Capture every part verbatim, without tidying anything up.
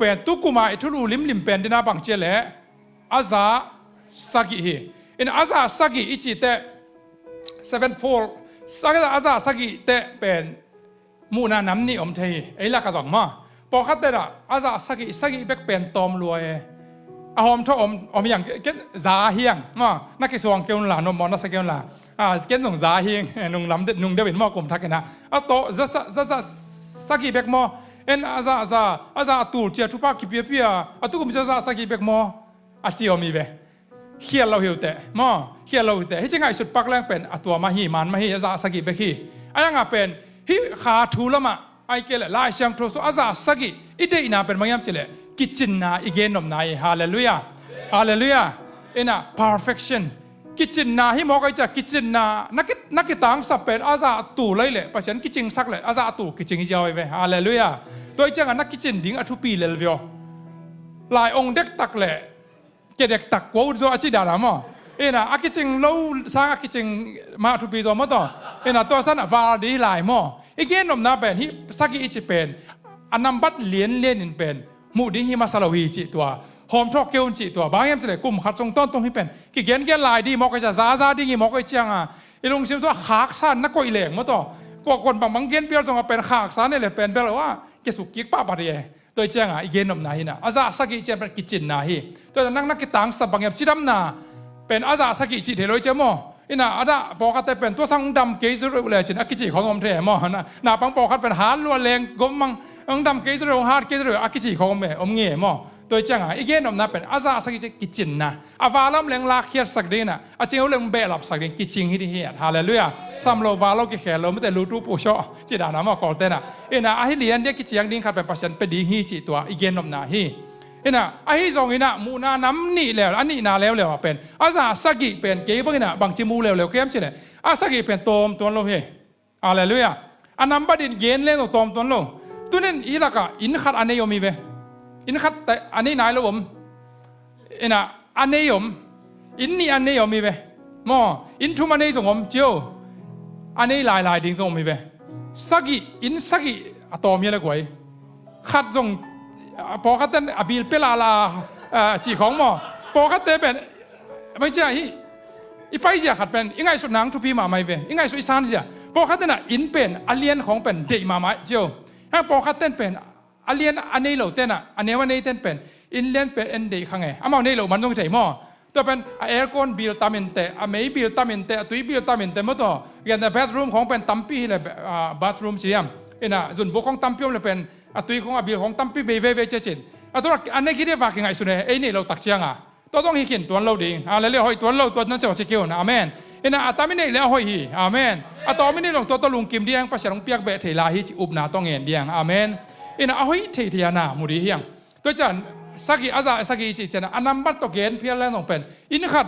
pen, tukuma i thulu limlim pen dina bang cia leh a za sagih hi. In a za sagih i cih teh, seven fold, a za, a za sagih teh pen muhna nam nih om thei hi. Ei lak a zong maw, pawlkhat teh dah a za sagih, sagih bek pen tawm lua e. A hawm thawh om, om hiang, ken za hiang maw, na kisuang kei un la, nuam maw na sa kei un la. A, ken zong za hiang, nung lam de, nung deuh in maw, kum thak in a, a tawh za sa, za sa sagih bek maw. En a za, za, a za a tul cia thupha kipiapia, a tukum cia za sagih bek maw, a ci om hi ve. Khial lo hi uh teh maw, khial lo hi uh teh. Hih ci ngaihsut pak leng pen a tua mah hi, man mah hi, a za sagih bek hi. A yang a pen hih kha thu lamah, ai kei leh Lai Siangtho sung a za sagih i deihna pen bang hiam cih leh kicinna i gennopna hi. Halleluiah. Halleluiah. Ina perfection, kicinna hi mawk a, i cia kicinna, na ki, na kitangsap pen a za tul lai leh Pasian kicingsak leh a za tul kicing hi ziau hi ve. Halleluiah. Tua i ciangah na kicin ding a thupi lel vio. Lai ong dektak leh ke dektak kua ut zaw a ci dana maw. Ina a kicing lo sang a kicing mah thupi zaw maw taw. Ina tua sanah val dih lai maw. I gennopna pen hih sagih i cih pen a nambat lianlian in pen muh ding hi masa lo hi cih tua, hawm thawh kei un cih tua. Bang hiam cih leh kum khat sung tawntung hih pen kigengen lai dih mawk a, i cia zaza ding hi mawk a, i ciangah i lungsim tawh a khaksa na koih leng maw taw. Kua kon bangbang gen bial zong a pen khaksa nei leh pen bel a kisuk kik pahpah dih e. Tua i ciangah i gennopna hi na, a za sagih ciang pen kicinna hi. Tua nang na kitangsap bang hiam, cidamna pen a za sagih cih thei lo i cia maw. Ina a dah pawlkhatte pen tua sang hong dam kei zaw reuh le cin a kici khong om thei maw. Na, naupang pawlkhat pen hat lua leng gom mang, hong dam kei zaw reuh, hong hat kei zaw reuh a kici khong om e, om nge maw. Tua i ciangah i gennopna pen a za sagih ciang kicinna. A va lam leng lakkhiatsak ding ina, a cing uh leng behlapsak ding, kicing hi ding hi. Halleluiah. Sam lo va lo kikhel lo, mite lutu pusuah ci dana maw, Kawlte na. Ina ahi lian ding a kiciang ding khat pen Pasian pia ding hi cih tua i gennopna hi. Ina ahi zong ina muhna nam nih leuleu, a nihna leuleu a pen a za sagih pen kei bang ina bangci mu leuleu kem cih leh a sagih pen tawm tuan lo hi. Halleluiah. A nambat in gen leng zong tawm tuan lo. Tunin i lakah inn khat a nei om hi ve. Inn khat a nei nai lo om. Ina a nei om. Inn nih a nei om hi ve. Maw, inn thum a nei zong om cio. A nei lailai ding zong om hi ve. Sagih, inn sagih a tawm hi a le guai. Khat zong, a, pawlkhat ten a bil pia lala, a, cih khong maw. Pawlkhatte pen bang cia hi, i paizia khat pen i ngaihsut nang thupi mahmah hi ve, i ngaihsut i sanzia. Pawlkhat tena inn pen a lian khong pen deih mahmah cio. Hang pawlkhat ten pen a lian a nei lo tena, a neu a nei ten pen inn lian pen en deih kha nge. Amau nei lo man zong hi thei maw. Tua pen a aircon bil tam inteh, a mei bil tam inteh, a tui bil tam inteh maw taw. Gen a bedroom khong pen tampi hi le, a, bathroom siam. Ina zunbuk khong tampi om le pen a tui khong a bil khong tampi bei veve cia cin. A tua a negative a kingaihsun e, ei nei lo tak cianga. Tua zong hi khin tuan lo ding. Halleluiah, hoih tuan lo, tua na cawh ci kei un. Amen. Ina a tam i neih le a hoih hi. Amen. A tawm i neih zong tua tawh lungkim ding, Pasian hong piak beh thei lai hi ci upna tawh ngen ding. Amen. Ina a hoih thei thei a na mu ding hiang. Tua cian sagih a za sagih i cih cian a nambat tawh gen phial le zong pen inn khat,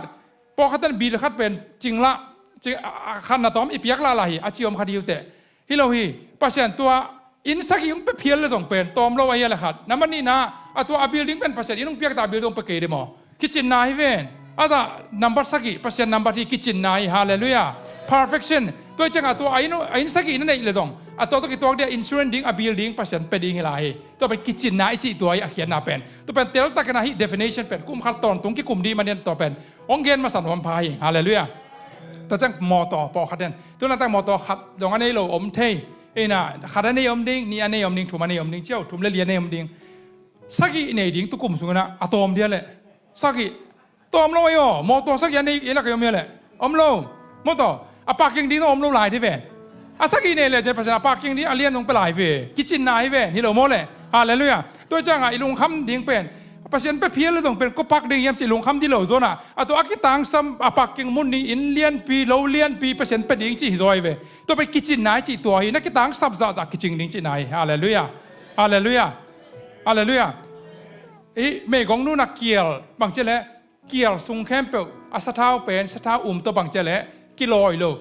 pawlkhat ten bil khat pen cing lah, cing, a, a, khat na tawm i piak lah lah hi, a ci om khat hi uh teh. Hi lo hi, Pasian tua inn sagih hong pia phial le zong pen tawm lo ahi a le khat. Nambat nihna, a tua a building pen Pasian inn hong piak ta a building hong pia kei de maw. Kicinna hi ven. A za nambat sagih, Pasian nambat hi kicinna hi. Halleluiah. Perfection. Tua i ciangah tua a inn, a inn sagih na neih le zong a tua tawh kituak ding a insurance ding, a building Pasian pia ding hi lai hi. Tua pen kicinna i cih tua hi a khiatna pen. Tua pen teltakin a hih definition pen kum khat tawntung kikum dih manin tua pen hong gen masa nuam pha hi. Halleluiah. Tua ciang mawtaw pawlkhat in, tu na tak mawtaw khat zong a nei lo om thei. Ina khat a nei om ding, nih a nei om ding, thum a nei om ding cio, thum le li a nei om ding. Sagih nei ding tukum sungin a tawm dia leh. Sagih tawm lo ahi aw, mawtaw sagih a nei i lak i om hia leh. Om lo. Mawtaw a parking ding zong om lo lai dih ven. A sagih nei le cian Pasian a parking ding a lian zong pia lai ve. Kicinna hi ven, hi lo maw leh. Halleluiah. Tua ciangah i lungkham ding pen Pasian pia phial le zong pen kua park ding hiam cih lungkham dih lo zawnah a tua a kitangsam a parking mun ding inn lianpi, lo lianpi Pasian pia ding cih hi zaw hi ve. Tua pen kicinna i cih tua hi, na kitangsap zahzah kicing ding cihna hi. Halleluiah. Halleluiah. Halleluiah. Hih meigong nu na kial bang cia leh kial sung khempeuh a sathau pen, sathau um tawh bang cia leh kilawi lo.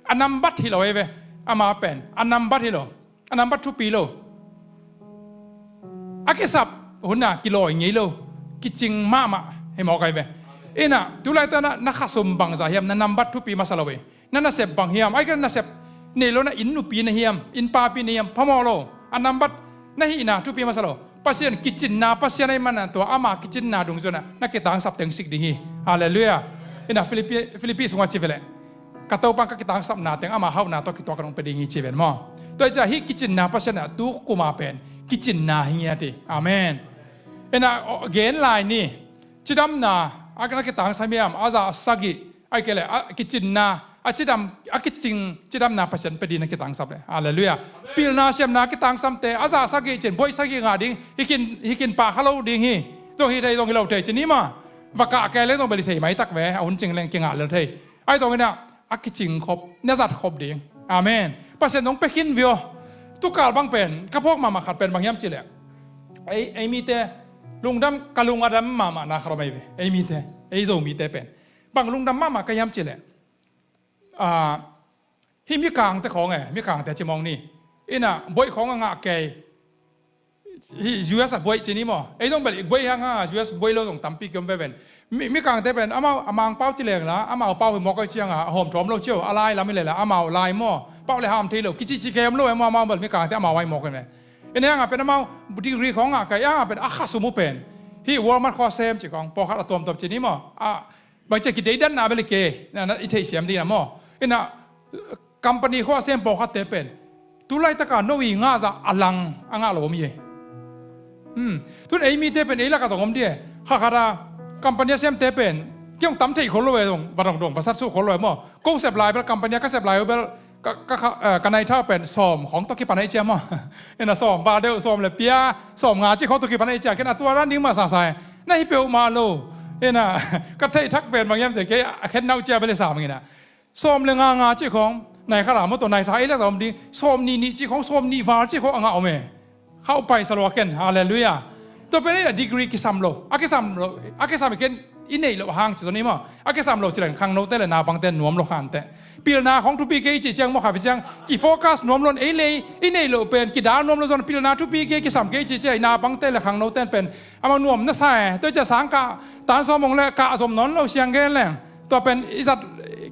A nambat hi lo hi ve. Ama pen a nambat hi lo. A nambat thupi lo. A kisap hun a kilawi ngei lo. Kicing mahmah hi mawk ahi ve. Ina tulai tawh na, na khasum bangzah hiam, na nambat thupi masa lo hi. Na nasep bang hiam, ai ka nasep nei lo, na inn nupi na hiam, inn papi na hiam, phamawh lo. A nambat na hihna thupi masa lo. Pasian kicinna Pasian ahih manin tua ama kicinna dungzui-in ah na kitangsap teng sik ding hi. Halleluiah. Ina Philippi, Philippi sungah ci ve leh, ka Topa in ka kitangsapna teng ama hauhna tawh kituak in hong pia ding hi ci ven maw. Tua hi ciang hih kicinna Pasian ah tu kum a pen kicinna hi ngiat hi. Amen. Ina gen lai ni. Cidamna a na kitangsap hiam? A za sagih, ahih kei leh a kicinna, a cidam, a kicing cidamna Pasian pia ding na kitangsap leh. Halleluiah. Pilna siamna a kitangsapte a za sagih cin buaih sagih ngah ding hi. Kin, hi kin pah kha lo ding hi. Zong hi thei zong hi lo thei ci ni maw. Va kah kei leng zong bel hi thei maitak ve, a hun cing leng kingah lel thei. Ahi zongin ah a kicing khop, na zat khop ding. Amen. Pasian zong pia khin ve aw. Tukal bang pen ka phawk mahmah khat pen bang hiam cih leh, ei, ei mite lungdam, ka lung a dam mahmahna khat om ei ve. Ei mite, ei Zomite pen bang lungdam mahmah ka hiam cih leh, ah, hih mikangte khawng e, mikangte ci mawk ni. Ina buaih khawng a ngah kei. Hih U S a buaih ci ni maw. Ei zong bel i buaih hang a, U S buaih lo zong tampi kiom veve. Mi, mikangte pen amau a Mangpau ci leng la, amau pau hi mawk ei ciang a, a hawm thawm lo ci aw, a lai lam hi leh la, amau lai maw. Pau leh ham thei lo, kici ci kei om lo e maw, amau bel mikangte amau a hi mawk ei ve. Ina hang a pen amau degree khawng a ngah kei, hang a pen a khasum uh pen hih Walmart khua sem ci khawng, pawlkhat a tuamtuam ci ni maw. A, bang ci a kideidanna bel hi kei, na, na i theihsiam ding na maw. Ina company khua sem pawlkhatte pen tu laitaka no i ngah zah a lang a ngah lo om hi. Hmm. Tun ei mite pen ei laka zong om dih e. Kha khat a company a semte pen kei hong tam thei khol lo e zong, va dong dong va sat suh khol lo e maw. Ko sep lai bel, company a ka sep lai uh bel ka, ka, ka, eh, ka nai thau pen sawm khawng tawh kipan ei cia maw. Ina sawm val deuh, sawm le pia, sawm nga ci khawng tawh kipan ei cia. Ken a tua dan ding mah sasa e. Na hi peuhmah lo. Ina ka theih thak pen bang hiam cih leh kei a khen nauh cia bel hi sam ing ina. Sawm le nga nga cih khawng, nai khat a maw tua nai thak ei lak zah om ding, sawm nih nih cih khawng, sawm nih val cih khawng a ngah om e. Khauh paisa lua ken, halleluiah. Tua pen ei a degree kisam lo, a kisam lo, a kisam i ken i neih loh hang ci zong ni maw. A kisam lo ci leng khangnote le naupangte nuam lo khante. Pilna khawng thupi kei cih ciang maw kha pi ciang, ki focus nuam lo in ei lei, i neih loh pen, kidal nuam lo zong pilna thupi kei kisam kei cih ciang, i naupangte le khangnote pen, amau nuam na sa e, tua ciang sangkah, tan sawm hong le kah zom nawn lo siang gen leng. Tua pen i zat,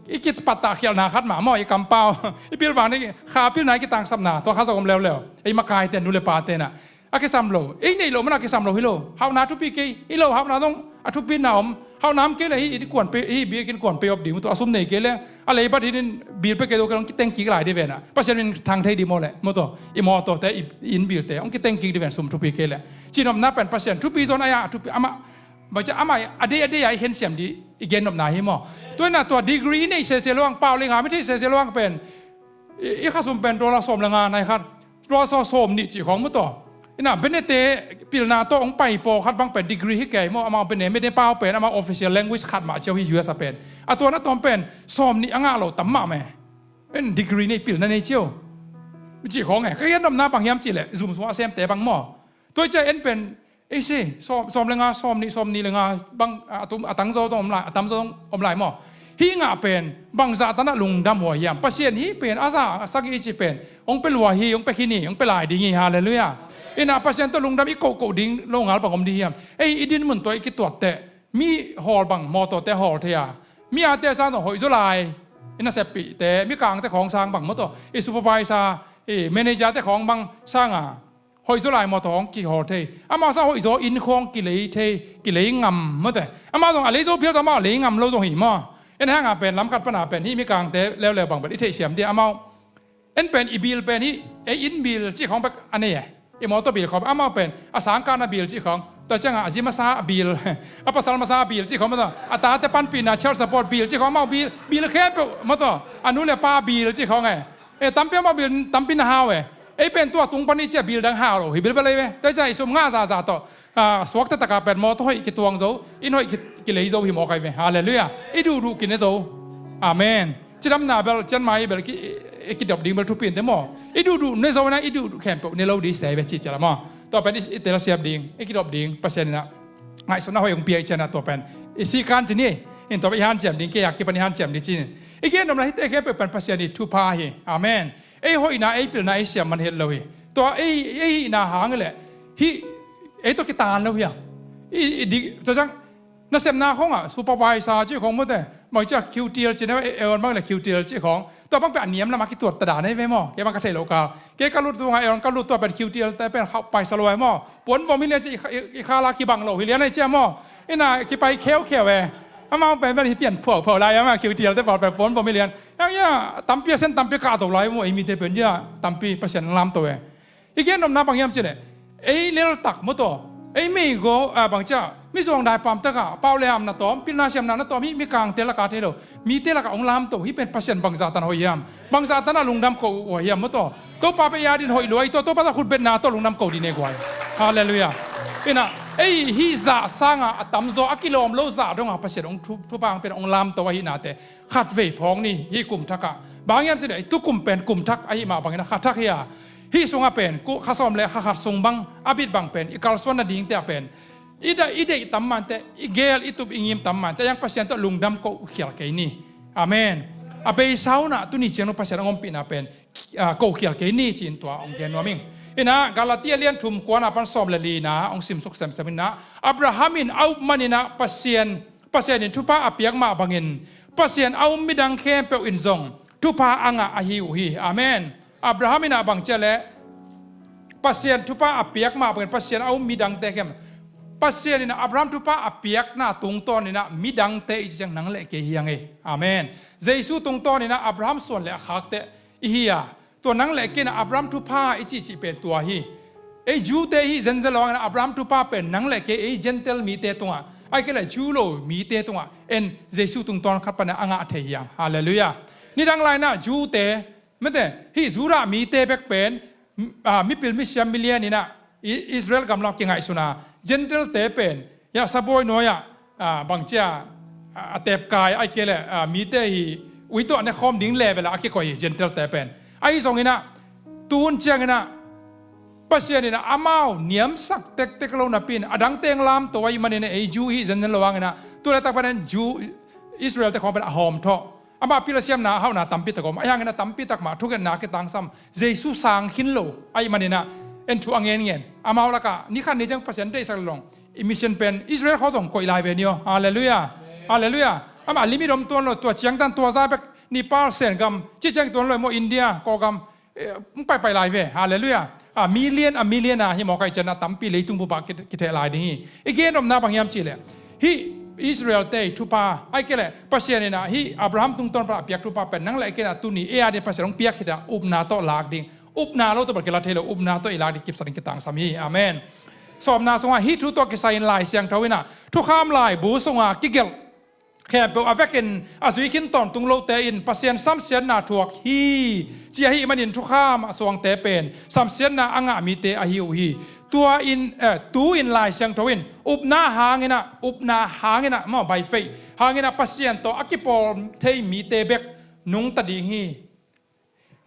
i kipattah khialhna khat mah maw, i kampau. I pilvang ni, kha pilna i kitangsapna, tua kha zong om leuleu. Ei makaite, nu le pate na. A kisam lo. Ei neih loh man a kisam lo hi lo. Hauhna thupi kei, hi lo, hauhna zong a thupina om. Hauhna om kei le hi, i kuan pe, hi biakinn kuan pay off ding, tua a sum nei kei le. A leibat hi din bill pe kei lo kei long kiteng kik lai di ve na. Pasian in thang thei di maw le. Maw tua, i mawtawte, i, i inn bill te. Hong kiteng kik di ve na sum thupi kei le. Cinopna pen Pasian thupi zong a ya, thupi, amah, Bang ci amah a dei a dei a i khen siam dih i gennopna hi maw. Tua ina tua degree i neih sese luang, pau le nga mi thei sese luang pen i, i khasum pen dollar sawm le nga nai khat, dollar sawm, sawm nih cih khawng maw tua. Ina benete pilna tawh hong pai pawlkhat bang pen degree hi kei maw, amau bene, bene pau pen amau official language khat mah ciau hi U S a pen. A tua na tuam pen sawm nih a ngah lo tam mah me. En degree nei pilna nei ciau. Cih khawng e, ka gennopna bang hiam cih leh zum sung a semte bang maw. Tua i cia en pen ei si, sawm, sawm le nga, sawm nih, sawm nih le nga bang, a, a tum, a tangzaw zong om lai, a tamzaw zong om lai maw. Hih ngah pen bangzah tanah lungdam huai hiam. Pasian hih pen a za a sagih i cih pen hong pia lua hi, hong pia khin hi, hong pia lai ding hi. Halleluiah. Ina Pasian tawh lungdam i kohkoh ding lo ngal bang om ding hiam. Ei i din mun tua i kituatteh mi hawl bang mawtawte hawl thei a, mi ate sang zong hoih zaw lai. I naseppihte, mikangte khawng sang bang maw tua, i supervisor, i managerte khawng bang sang a hoih zaw lai maw tua hong kihawl thei. Amau sang hoih zaw inn khawng kilei thei, kilei ngam maw te. Amau zong a lei zo phial zong amau lei ngam lo zong hi maw. En hang a pen lamkhat pan a pen hih mikangte leuleu bang pen i theihsiam dih amau. En pen i bill pen hih, ei inn bill cih khawng bek a nei e. I mawtaw bill khawng amau pen a sangkahna bill cih khawng. Tua ciang a zi masa bill, a pasal masa bill cih khawng maw tua. A tate panpihna child support bill cih khawng amau bill, bill khempeuh maw tua. A nu le pa bill cih khawng e. E, tampi amah bil, tampi na hau e. Ei pen tua tung pan i cia bil dang hau lo hi bilbel ei ve. Tua i cia i sum ngah zahzah tawh, a, suakta taka pen mawtaw hoih kituang zo, inn hoih ki, kilei zo hi mawk ai ve. Halleluiah. I duhduh kine zo. Amen. Cidamna bel cianmai bel ki, i, i kidop ding bel thupi in te maw. I duhduh ne zo na, i duhduh khempeuh ne lo ding sei ve ci cia la maw. Tua pen i, i telsiam ding, i kidop ding Pasian in a ngaihsutna hoih hong pia i cian a tua pen i sikan ci ni. In tua pen i hanciam ding, kei a kipan i hanciam ding ci ni. I gen nopna hihte khempeuh pen Pasian i thupha hi. Amen. Ei hoihna, ei pilna, ei siam man het lo hi. Tua ei, ei hihna hang leh hih ei tawh kitan lo hi a. I, i dik, tua ciang nasepna khawngah supervisor cih khawng mawte, bang ciah Q T L cih na, e, e, bang le Q T L cih khawng. Tua bang pen a niam lamah kituat ta dan ahi ve maw. Kei bang ka theih loh kal, kei ka lut zungah, eh, ka lut tua pen Q T L te pen khauh paisa lo ai maw. Puan vom hi lian cia i kha-, i, i khala kibang lo hi lian ai cia maw. Ina kipai kheukheu e. Amau pen pen hi pian phuauphau lai amah Q T L te pawl pen puan vom hi lian. Yang ia tampi a sen tampi kah to lai maw, ei mite pen ia tampi Pasian lamto e. I gen nopna bang hiam cih leh, ei leltak maw taw, ei meigo, ah, bang cia, mi zuang dai pam takah pau le ham na tawm, pilna siamna na tawm, hih mikangte lakah thei lo, mite lakah hong lamto, hih pen Pasian bangzah tan hoih hiam, bangzah tan a lungdam ko uh hiam maw taw. Topa pen ei adin hoih lua, ei taw, Topa tawh khutbetna tawh lungdam ko dih ne guai. Halleluiah. Ina, ei hih zah sangah a tamzaw a kilawm lo zah dongah Pasian hong thu-, thupha hong pia, hong lamto ahihnate khatvei phawk ni, hih kum thakah. Bang hiam cih leh, tukum pen kum thak ahih mah bangin a kha thak hi a. Hih sungah pen, ku-, kha sawm le kha khat sung bang, a bit bang pen, i kalsuan nadingte ah pen, i da-, i deih tam mante, i gel, i tup, i ngim tam mante, a yang Pasian tawh lungdam ko khial kei ni. Amen. A beisa unah, tuni ciang nu Pasian a ngompihna pen, ah, ko khial kei ni ci-in tua hong gen nuam ing. Ina, Galatia lian thum kuana pan sawm le lina hong simsuk semsem ina, Abraham in a up maninah Pasian Pasian in thupha a piak mah bangin, Pasian a um midang khempeuh in zong thupha a ngah ahi uh hi. Amen. Abraham in ah bang cia leh, Pasian thupha a piak mah bangin, Pasian a um midangte khem. Pasian in ah Abraham thupha a piakna tungtawn in ah midangte i ci ciang nang le kei hi hang ei. Amen. Jesu tungtawn in ah Abraham suan le a khakte i hi a. Tua nang le kei in ah Abraham thupha i cihcih pen tua hi. Ei Jew-te hi zenzen lo hangin ah Abraham thupha pen nang le kei ei Gentile mite tungah, ahih kei leh Jew lo mite tungah en Jesu tungtawn khat pan a ngah thei hi hang. Halleluiah. Nidang lai in ah Jew-te, mate, hih Judah mite bek pen, ah, mipil misiam milian in ah I-, Israel gam lam kingaihsun a, Gentile-te pen, ya, sabawi nuai-ah, ah, bang cia, ah, a tepkai, ahih kei leh, ah, mite hi, ui tuah ne khawm ding level ah a kikoih hi, Gentile-te pen. Ahi zongin ah, tun ciangin ah, Pasian in ah amau niamsak tektek lo napi in, a dang teng lamto ahih manin ah, ei Jew hi zenzen lo hangin ah, tu laitak panin Jew, Israel-te khawng pen a hawm thawh. Amah pil a siamna, a hauhna tampi tak om. Ahi hangin a tampi tak mah, thungetna kitangsam. Jesu sang khin lo ahih manin ah, en thu a ngenngen. Amau lakah, ni khat ni ciang Pasian deihsak lelong. I mission pen, Israel khawng zong koih lai ve ni aw. Halleluiah. Halleluiah. Amah limit om tuan lo, tua ciangtan tua zah bek, Nepal, Sengam, ci ciang tuan lo maw, India, Kawlgam, eh, hong paipai lai ve. Halleluiah. A million, a million a hi mawk ahih ciangin a tampi leitung bup ah ki-, kitheh lai ding hi. I gen nopna bang hiam cih leh, hih Israel-te thupha, ahih kei leh, Pasian in ah hih Abraham tungtawn pan a piak thupha pen nang le kei in ah tuni ei adingin Pasian hong piak khit a, upna tawh lak ding. Upna lo tawh bel kilak thei lo, upna tawh i lak ding kipsak ding kitangsam hi. Amen. Sawmna sungah hih thu tawh kisai in Lai Siangtho in ah, thukham laibu sungah kigelh khempeuh a vekin a zui khin tawntung lote in Pasian samsiatna thuak hi, ci ahih manin thukham a suangte pen samsiatna a ngah mite ahi uh hi. Tua in, eh, tu-in Lai Siangtho in upna hangin ah, upna hangin ah, maw, by faith hangin ah Pasian tawh a kipawl thei mite bek nungta ding hi.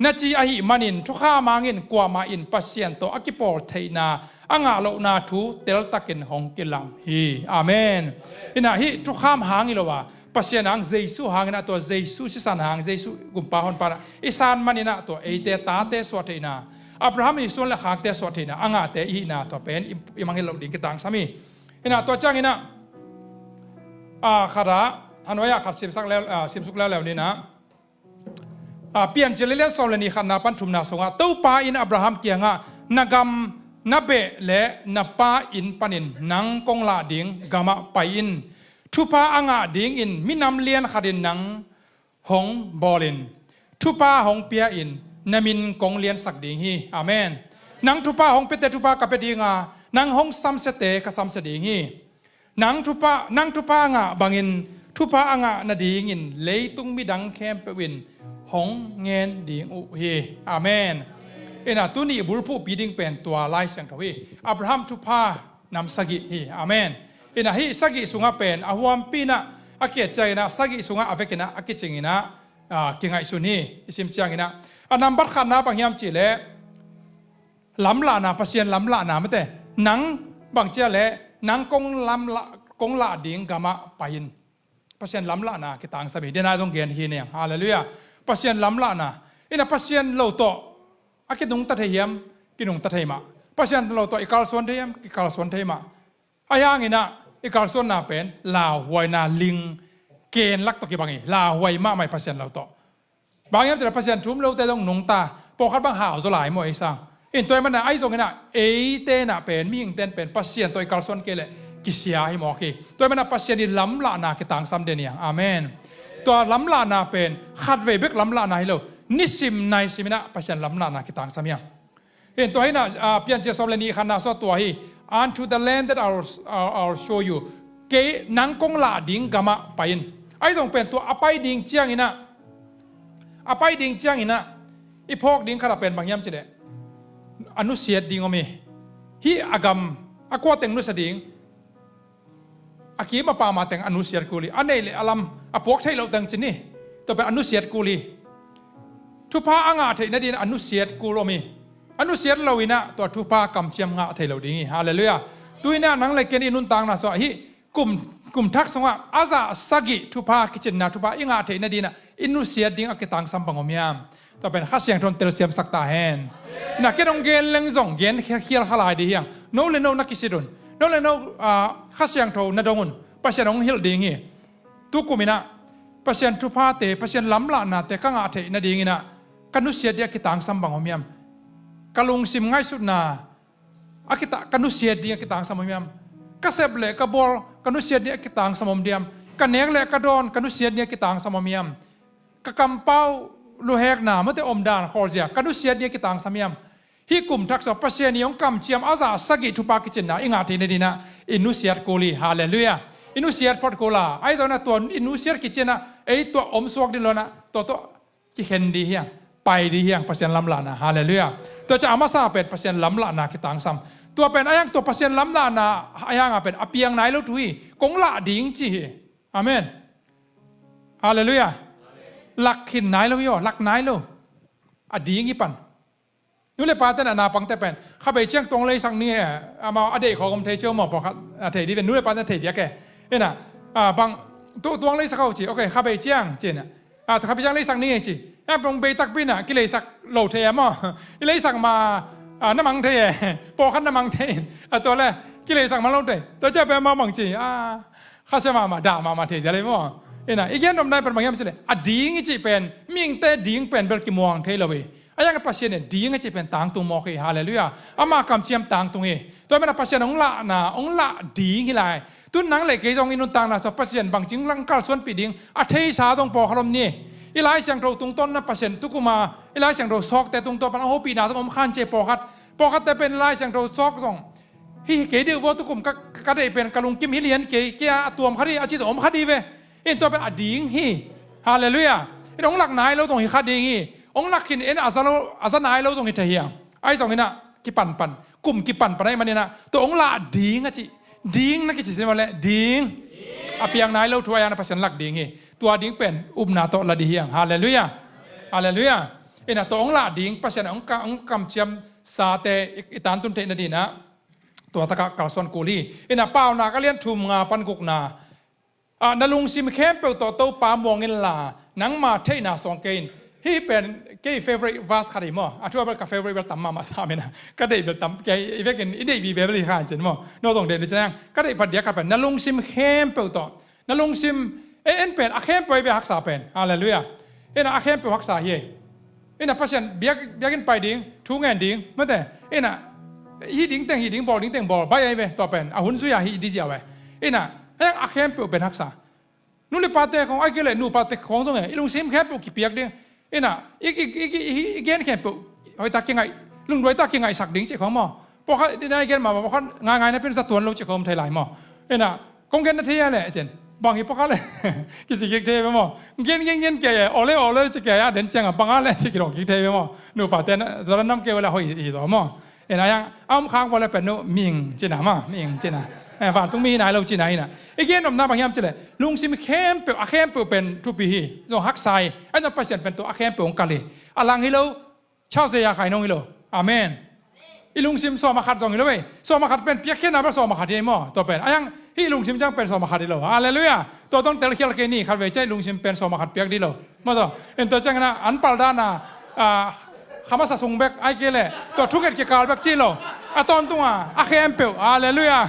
Na ci ahih manin, thukham hangin kuamah in Pasian tawh a kipawl theihna a ngah lohna thu teltakin hong kilang hi. Amen. Inah hih thukham hang hi lo a, Pasian hang, Jesu hangin ah, tua Jesu sisan hang, Jesu gumpa honpa ah i san manin ah tua eite tate suah theihna, Abraham i suan le khakte suah theihna a ngahte i hihna tua pen i, i mangngilh loh ding kitangsam hi. Inah tua ciangin ah, a, khat ah, a nuai ah khat simsak leu, a, simsuk leuleu ni nah. A, Piancil lian sawm le nih, khatna pan thumna sungah, Topa in Abraham kiangah, na gam, na beh le na pa inn panin nang kong lah ding gamah pai in. Thupha a ngah dingin minam lian khatin nang hong bawl in. Thupha hong pia in, na min kong liansak ding hi. Amen. Nang thupha hong piate thupha ka pia ding a, nang hong samsiate ka samsia ding hi. Nang thupha, nang thupha ngah bangin, thupha a ngah nadingin leitung midang khempeuh in hong ngen ding uh hi. Amen. Inah tuni bulphuhpi ding pen tua Lai Siangtho hi. Abraham thupha nam sagih hi. Amen. Inah hih sagih sungah pen a huampi inah a kiat ciang inah sagih sungah a vek inah a kicing inah, ah, kingaihsun hi. I sim ciang inah a nambat khatna bang hiam cih leh, lamlahna, Pasian lamlahna mate. Nang bang cia leh, nang kong lamlah, kong lah ding gamah pai in. Pasian lamlahna kitangsam hi. Denai zong gen hi niang. Halleluiah. Pasian lamlahna. Inah Pasian lo tawh a kinungta thei hiam? Kinungta thei mah. Pasian lo tawh i kalsuan thei hiam? Kikalsuan thei mah. Ahi hangin ah i kalsuanna pen lauhuaina ling ken lak tawh kibang hi. Lauhuai mahmah hi Pasian lo tawh. Bang hiam cih leh Pasian thu um lote zong nungta, pawlkhat bang hau zaw lai maw ei sang. In tua ahih manin ah, ahi zongin ah, eite in ah pen, mihingte in pen Pasian tawh i kalsuan kei leh kisia hi mawk hi. Tua ahih manin ah Pasian i lamlahna kitangsam den hi hang. Amen. Tua lamlahna pen khatvei bek lamlahna hi lo, nisim naisim in ah Pasian lamlahna kitangsam hi hang. In tua hi in ah, ah, Piancil sawm le nih khatna sung tua hi. "Unto the land that I'll, I'll, I'll show you." Kei nang kong lah ding gamah pai in. Ahi zong pen tua a pai ding ciangin ah, a pai ding ciangin ah, i phawk ding khat ah pen bang hiam cih leh, a nusiat ding om hi. Hih a gam, a kua teng nusia ding, a kim a pam a teng a nusiat kul hi. A neih le a lam, a puak theih loh teng ci ni. Tua pen a nusiat kul hi. Thupha a ngah theih nading a nusiat kul om hi. A nusiat lo in ah tua thupha kamciam ngah thei lo ding hi. Halleluiah. Tu in ah nang le kei in i nuntakna sungah hih kum, kum thak sungah a zah sagih thupha kicinna thupha i ngah theih nading ah i nusiat ding a kitangsam bang om hiam? Tua pen Kha Siangtho in telsiamsak ta hen. Na ken hong gen leng zong gen khial, khial kha lai ding hi hang. No le no na kisit un. No le no, ah, Kha Siangtho na dong un. Pasian hong hilh ding hi. Tukum in ah Pasian thuphate, Pasian lamlahnate ka ngah theih nading in ah ka nusiat ding a kitangsam bang om hiam? Ka lungsim ngaihsutna a kita-, ka nusiat ding a kitangsam om hiam? Ka sep le ka bawl, ka nusiat ding a kitangsam om diam? Ka nek le ka dawn, ka nusiat ding a kitangsam om hiam? Ka kampau luhekna, mate omdan khawlzia, ka nusiat ding a kitangsam hiam? Hih kum thak sungah Pasian i hong kamciam a zah sagih thupha kicinna i ngah theih nading ah i nusiat kul hi. Halleluiah. I nusiat phot kul a, ahi zongin ah tua i nusiat kici in ah ei tua om suak ding lo in ah tua tawh kikhen ding hi hang, pai ding hi hang Pasian lamlahna. Halleluiah. Tua ciang a masa pen Pasian lamlahna kitangsam. Tua pen a hiang tua Pasian lamlahna a hiang a pen a piang nai lo thu hi. Kong lah ding ci hi. Amen. Halleluiah. Lak khin nai lo hi aw, lak nai lo. A ding hi pan. Nu le pate in ah naupangte pen kha bei ciang tuang leisak ni e, amau a deih khawng om thei ciau maw, pawlkhat a thei dih pen, nu le pate in ah thei diak e. In ah, ah, bang, tu-, tuang leisak aw ci, ok, kha bei ciang ci in ah. Ah, kha bei ciang leisak ni e ci. A pong bei takpi in ah kileisak lo thei e maw. I leisak ma, ah, na mang thei e. Pawlkhat na mang thei in. Ah, tua le kileisak ma lo thei. Tua ciang pen amau bang ci, ah, khasia mahmah, dah mahmah thei zia lei maw. In ah, i gen nopna pen bang hiam cih leh, a ding i cih pen mihingte ding pen bel kimuang thei lo hi. A hiang Pasian in ding a cih pen tangtung mawk hi. Halleluiah. Ama kamciam tangtung hi. Tua ahih manin ah Pasian hong lahna, hong lah ding hi lai. Tu-in nang le kei zong i nuntakna sungah Pasian bangci in hong kalsuanpih ding a theisa zong pawlkhat om ni. I Lai Siangtho tungtawn in ah Pasian tukum a, i Lai Siangtho sawkte tungtawn pan a hopihna zong om kha in ci pawlkhat. Pawlkhatte pen Lai Siangtho sawk zong, hih kei deuh vua tukum ka, ka deih pen ka lungkim hi lian kei, kei a tuam kha dih a ci zong om kha dih ve. In tua pen a ding hi. Halleluiah. In hong lak nai lo zong hi kha ding hi. Hong lak khin in a za lo, a za nai lo zong hi thei hi hang. Ahi zongin ah kipanpan, kum kipanpan ahih manin ah tua hong lah ding a cih. Ding na kici sin maw leh, ding. A piang nai lo thu a hiang in ah Pasian lak ding hi. Tua ding pen upna tawh la ding hi hang. Halleluiah. Halleluiah. In ah tua hong lah ding, Pasian hong ka-, hong kamciam sate i, i tangtun theih nading in ah tua takah kalsuan kul hi. In ah Paunak a lian thum, nga pan gukna, ah, na lungsim khempeuh tawh Topa muang inla, nangma theihna suang kei in. Hih pen kei favorite verse khat hi maw. A thu a bel ka favorite bel tam mahmah sam in ah, ka deih bel tam, kei i vekin i deih vive bel hi kha in cin maw. No zong deih ni ciang, ka deih phat diak khat pen, na lungsim khempeuh tawh. Na lungsim, en, en pen a khempeuh hi ve haksa pen. Halleluiah. En a, a khempeuh haksa hi. In ah Pasian biak, biakinn pai ding, thu ngen ding, mate. In ah hih ding teng hih ding, bawl ding teng bawl, baih ahi ve, tua pen a hun zui a hih ding ziau e. In ah a hiang a khempeuh pen haksa. Nu le pate khawng, ahih kei leh nupate khawng zong e, i lungsim khempeuh kipiak ding. In ah i, i, i, i, i gen khempeuh hoihtak kingaih, lungduaitak kingaihsak ding cih khawng maw. Pawlkhat in ah i gen mahmah, pawlkhat ngaingai napi in za tuan lo cih khawng om thei lai maw. In ah kong gen na thei a leh cin, bang hi pawlkhat leh kici kik thei ve maw. Gen gen gen kei e, aw le aw le ci kei a, den ciang a bang a leh ci kidong kik thei ve maw. Nupate in ah za nam kei ve leh hoih hi zaw maw. In ah a hiang a om khak vua leh pen nu ming cin a maw, ming cin a. Eh, vantung mi hi nai lo cin a. In ah i gen nopna bang hiam cih leh, lungsim khempeuh, a khempeuh pen thupi hi. Zong haksa hi. Ahi zong Pasian pen tua a khempeuh hong kal hi. A lang hi lo, chau se ya khai nong hi lo. Amen. I lungsim sawm a khat zong hi lo ve. Sawm a khat pen piakkhiatna bel sawm a khat hi maw. Tua pen a hiang hih lungsim ciang pen sawm a khat hi lo. Halleluiah. Tua zong telkhial kei ni, khatvei ciang i lungsim pen sawm a khat piak dih lo. Maw tua. In tua ciang in ah an pal dan a, ah, kha masa sung bek, ahih kei leh tua thunget kikal bek ci lo. A tawntung a, a khempeuh. Halleluiah.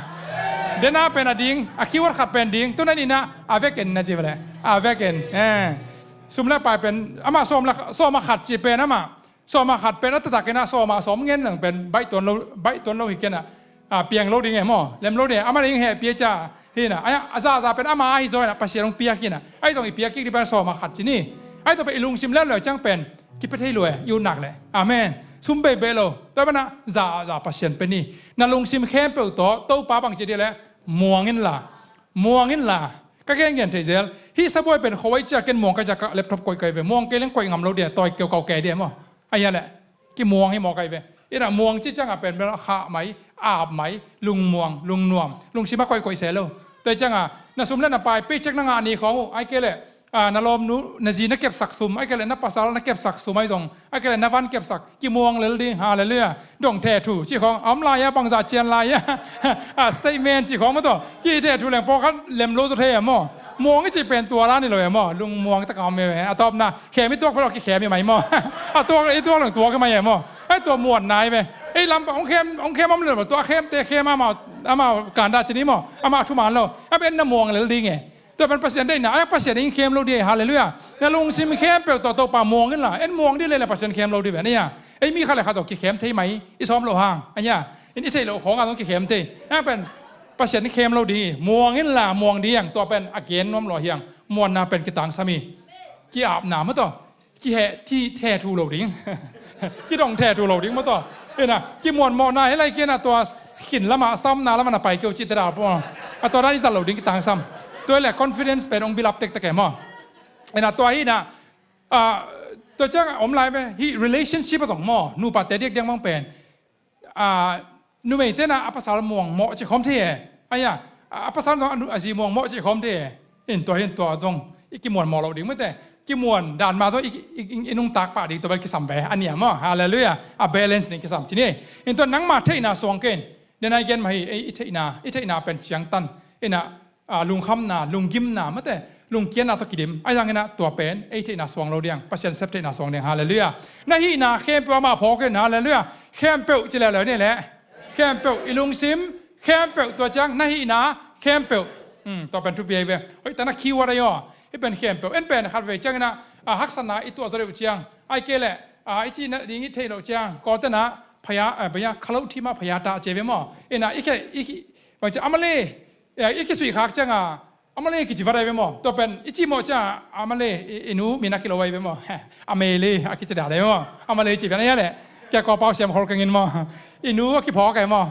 Den a pen a ding, a keyword khat pen ding. Tu-in ah a vekin na ci ve leh, a vekin. Eh. Sum le pai pen amah sawm le, sawm a khat ci pen amah, sawm a khat pen a taktak in ah sawm a sawm ngen lang pen baih tuan lo, baih tuan lo hi ken ah, a, piang lo ding e maw, lem lo ding e, amah ding hehpih a cia hi na. A, a zaza pen ama ahi zaw in ah Pasian hong piak hi na. Ahi zong i piak kik ding pen sawm a khat ci ni. Ahi tua pen i lungsim lel lo ciang pen kipia thei lo e, i ut nak leh. Amen. Sum beibei lo. Tua pen ah zaza Pasian pen hi. Na lungsim khempeuh tawh Topa bang ci ding leh, muang inla, muang inla. Ka gen gen thei zel. Hih sabuai pen khuai cia ken muang ka cia ka laptop koih kai ve. Muang kei leng koih ngam lo dia, tawi keu kau kei dia maw. Ahi a leh kimuang hi maw kai ve. Ina muang ci ciang a pen bel khah mai, ap mai, lungmuang, lungnuam, lungsim a koih koih se lo. Tua ciang a na sum le na pai, paycheck na ngah ni khawng uh, ai kei leh, a, na lawmnu, na zi na kepsak sum, ai kei leh na pasal na kepsak sum ahi zong, ai kei leh na van kepsak, kimuang lel ding, halleluiah. Dong the thu ci khawng a om lai a, bangzah cian lai a, a, statement ci khawng maw tawh, ki the thu leng pawlkhat lem lo zaw thei a maw. Muang i ci pen tua dan hi lo e maw, lungmuang tak a om e, a tawpna khem i tuak pha lo, kikhem i mai maw. A tuak, i tuak leng tuak i mai e maw. Ai tua muanna hi ve. Ei lam hong khem, hong khem om le maw, tua khemte khem amau, amau kanda ci ni maw, amau thuman lo. A pen na muang lel ding e. Tua pen Pasian deihna, ai Pasian in khem lo ding e, halleluiah. Na lungsim khempeuh tawh Topa muang inla, en muang ding leh leh Pasian khem lo ding ve, nia. Ei mi khat le khat tawh kikhem thei mai, i sawm lo hang, a nia. In i theih loh khawng a zong kikhem thei. A pen Pasian in khem lo ding hi, muang inla, muang ding hi hang, tua pen a gen nuam lo hi hang, muanna pen kitangsam hi. Ki-apna maw tawh. Kiheh, ki the thu lo ding. Kidong the thu lo ding maw tawh. Ina, kimuanmawhna hi lai kei na tua khin lamah, samna lamah na pai keu cih te dah pawh. A tua dan i zat lo ding kitangsam. Tua hi leh confidence pen hong build up tektek e maw. Ina tua hi na, a, tua ciang a om lai ve. Hih relationship a zong maw, nupate diakdiak mang pen a, numeite na a pasal muang mawh cih khawm thei e. Ai a, a pasal zong a nu, a zi muang mawh cih khawm thei e. In tua hi in tua zong i kimuan mawh lo ding mate. Kimuan dan mah zong i, i, i, i nungtak pah ding tua bel kisam ve. A nia maw, halleluiah. A balance ding kisam ci ni. In tua nangma theihna suang kei in. Denai gen mah hi, ei, i theihna, i theihna pen ciangtan. Ina, a, lungkhamna, lunggimna mate, lungkiatna tawh kidim. Ahi zongin ah tua pen ei theihna suang lo ding, Pasian sep theihna suang ding, halleluiah. Na hihna khempeuh amah phawk in, halleluiah. Khempeuh ci leuleu ni leh. Khempeuh, i lungsim khempeuh, tua ciang na hihna khempeuh. Hmm, tua pen thupi ahi ve. Oi, ta na keyword ahi aw. Hih pen khempeuh. En pen khat vei ciangin ah, a, haksatna i tuah zaw deuh ciang, ai kei leh, a, i cihna ding i theih loh ciang, Kawlte na phaya, a, phaya, kha lo thim ah phaya ta ci ve maw. Ina i khe, i, i, bang ci a, ama le, i kisuih khak ciang a, ama le kici vat ahi ve maw. Tua pen i cih mawh ciang a, ama le, i, i nu min a kilo ahi ve maw. A mei le a kici dah ahi ve maw. Ama le ci pen ahi a leh, kia kua pau siam khol keng in maw. I nu a kiphawk ahi maw.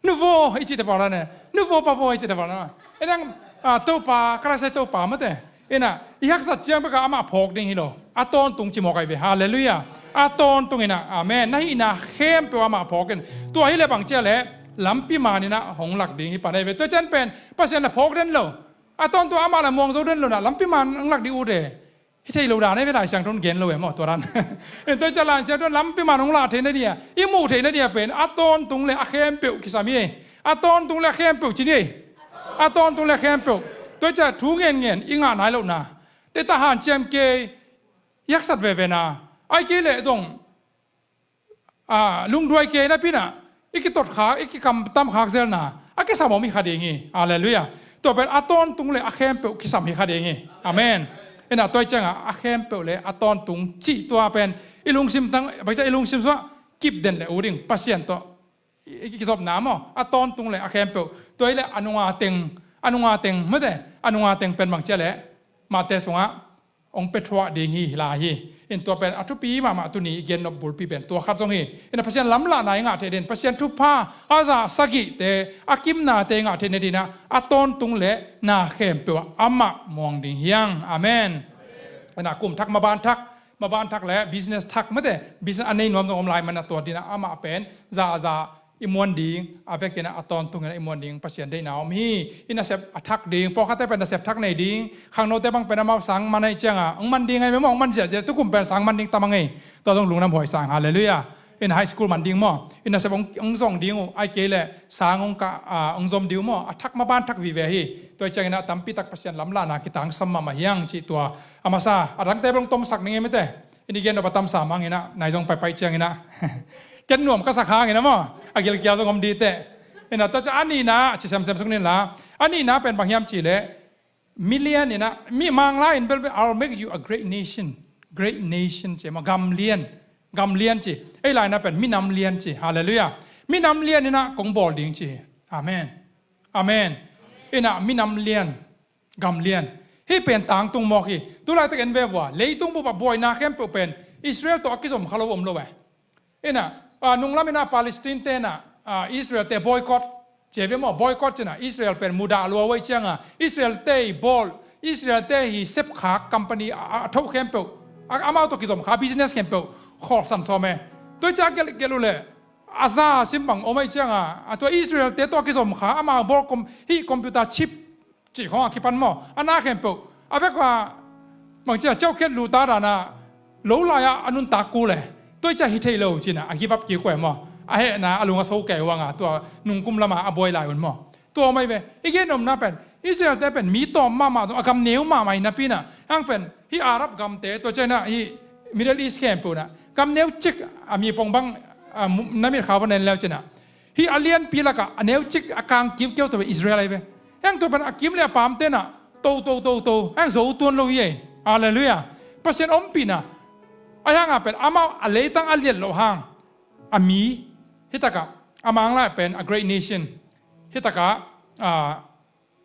Nu vo i cih te pau la ne. Nu vo pa vo i cih te pau la. E nang, a, Topa, ka la sai Topa mate. Ina, i haksat ciang bek a amah phawk ding hi lo. A tawntung ci mawk ahi ve. Halleluiah. A tawntung ina. Amen. Na hihna khempeuh amah phawk in. Tua hi leh bang ci a leh, lampi man ina hong lak ding hi pan ahi ve. Tua ciang pen Pasian la phawk den lo. A tawntung amah la muang zo den lo na. Lampi man hong lak ding ut e. Hi thei lo dan ahi ve, Lai Siangtho in gen lo e maw, tua dan. In tua ciang Lai Siangtho in lampi man hong lah theihna dia, i muh theihna dia pen a tawntung le a khempeuh kisam hi. A tawntung le a khempeuh ci ni. A tawntung le a khempeuh. Tua ciang thu ngen ngen i ngah nai lohna. Dei ta hanciam kei, i haksat veve na. Ai kei leh zong, a, lungduai kei napi in ah, i kitot khak, i kikamtam khak zelna a kisam om hi kha ding hi. Halleluiah. Tua pen a tawntung le a khempeuh kisam hi kha ding hi. Amen. Ina tua ciang a, a khempeuh le a tawntung cih tua pen i lungsim tang, bang ci a, i lungsim sungah kip den le uh ding, Pasian tawh i, i kizopna maw, a tawntung le a khempeuh. Tua hi leh a nunga teng, a nunga teng mate, a nunga teng pen bang ci a leh, Matthai sungah hong pia thuah ding hi lai hi. In tua pen a thupi mahmah tuni i gen nop bulpi pen tua khat zong hi. Ina Pasian lamlahna i ngah theih ding, Pasian thupha a zah sagihte, a kimnate i ngah theih nading ah, a tawntung le na khempeuh ah amah muang ding hi hang. Amen. Ina kum thak, maban thak, maban thak le business thak mate, business a nei nuam zong om lai man a, tua ding ah amah pen zahzah i muan ding, a vekin ah a tawntung in ah i muan ding Pasian deihna om hi. I nasep a thak ding, pawlkhatte pen nasep thak nei ding, khangnote bang pen amau sang man ahih ciang a, hong man ding ahi ve maw, hong man ziahziah, tukum pen sang man ding tam a ngei. Tua zong lungdam huai sang, halleluiah. In high school man ding maw, i nasep hong, hong zong ding uh, ai kei leh sang hong kah, a, hong zom ding uh maw, a thak maban thak vive hi. Tua ciangin ah tampi tak Pasian lamlahna kitangsam mahmah hi hang cih tua a masa, a dangte bel hong tomsak ning ei mate. I ni gen nop a tamsa mang in ah, nai zong paipai ciangin ah. Ken nuam ka sak hangin ah maw, a gilkial zong om dih teh. Ina tua ciang a nihna, ci semsem suk ning la. A nihna pen bang hiam cih leh, Million in ah, mi Manglai in bel, bel, "I'll make you a great nation." Great nation ci maw, gam lian. Gam lian ci. Ei lai in ah pen minam lian ci. Halleluiah. Minam lian in ah kong bawl ding ci. Amen. Amen. In ah minam lian, gam lian. Hih pen tangtung mawk hi. Tulaitak en ve vua, leitung bup ah buaina khempeuh pen Israel tawh a kizom kha lo om lo eh. In ah, ah, nunglam in ah Palestine te in ah, ah, Israel te boycott ci ve maw, boycott ci in ah, Israel pen mudah lua uh ahih ciangin, Israel te i bawl, Israel te i sepkhak company a, a, a thoh khempeuh, a, amau tawh kizom kha business khempeuh khawlsan sawm e. Tua ciang gelh, gelh uh leh, a za sim bang om ahih ciangin, a tua Israel te tawh kizom kha amau bawl com-, hih computer chip cih khawng a kipan maw, a na khempeuh a vek a, bangci a, ciauhkhiat luta dan a, lo lai-ah a nuntak kul e. Tua ciang hi thei lo ci in ah a give up kik uh e maw. A hehna a lung a so kei uh a, tua nungkum lam a a buai lai un maw. Tua om ahi ve. I gen nopna pen Israel te pen mi tawm mahmah zong, a gam neu mahmah hi napi in ah, hang pen hih Arab gamte, tua ciang in ah hih Middle East khempeuh in ah gam neu cik, a mi pong bang, a, mu-, na mit khau va nen leu ci in ah, hih a lianpi lakah a neu cik a kang kim keu tawh Israel ahi ve. Hang tua pen a kim le a pamte in ah to, to, to, to, hang zo tuan lo hi ei. Halleluiah. Pasian ompihna. Ahi hangin pen amau a leitang a liat loh hang, a mi, hih takah a Manglai pen a great nation. Hih takah, ah,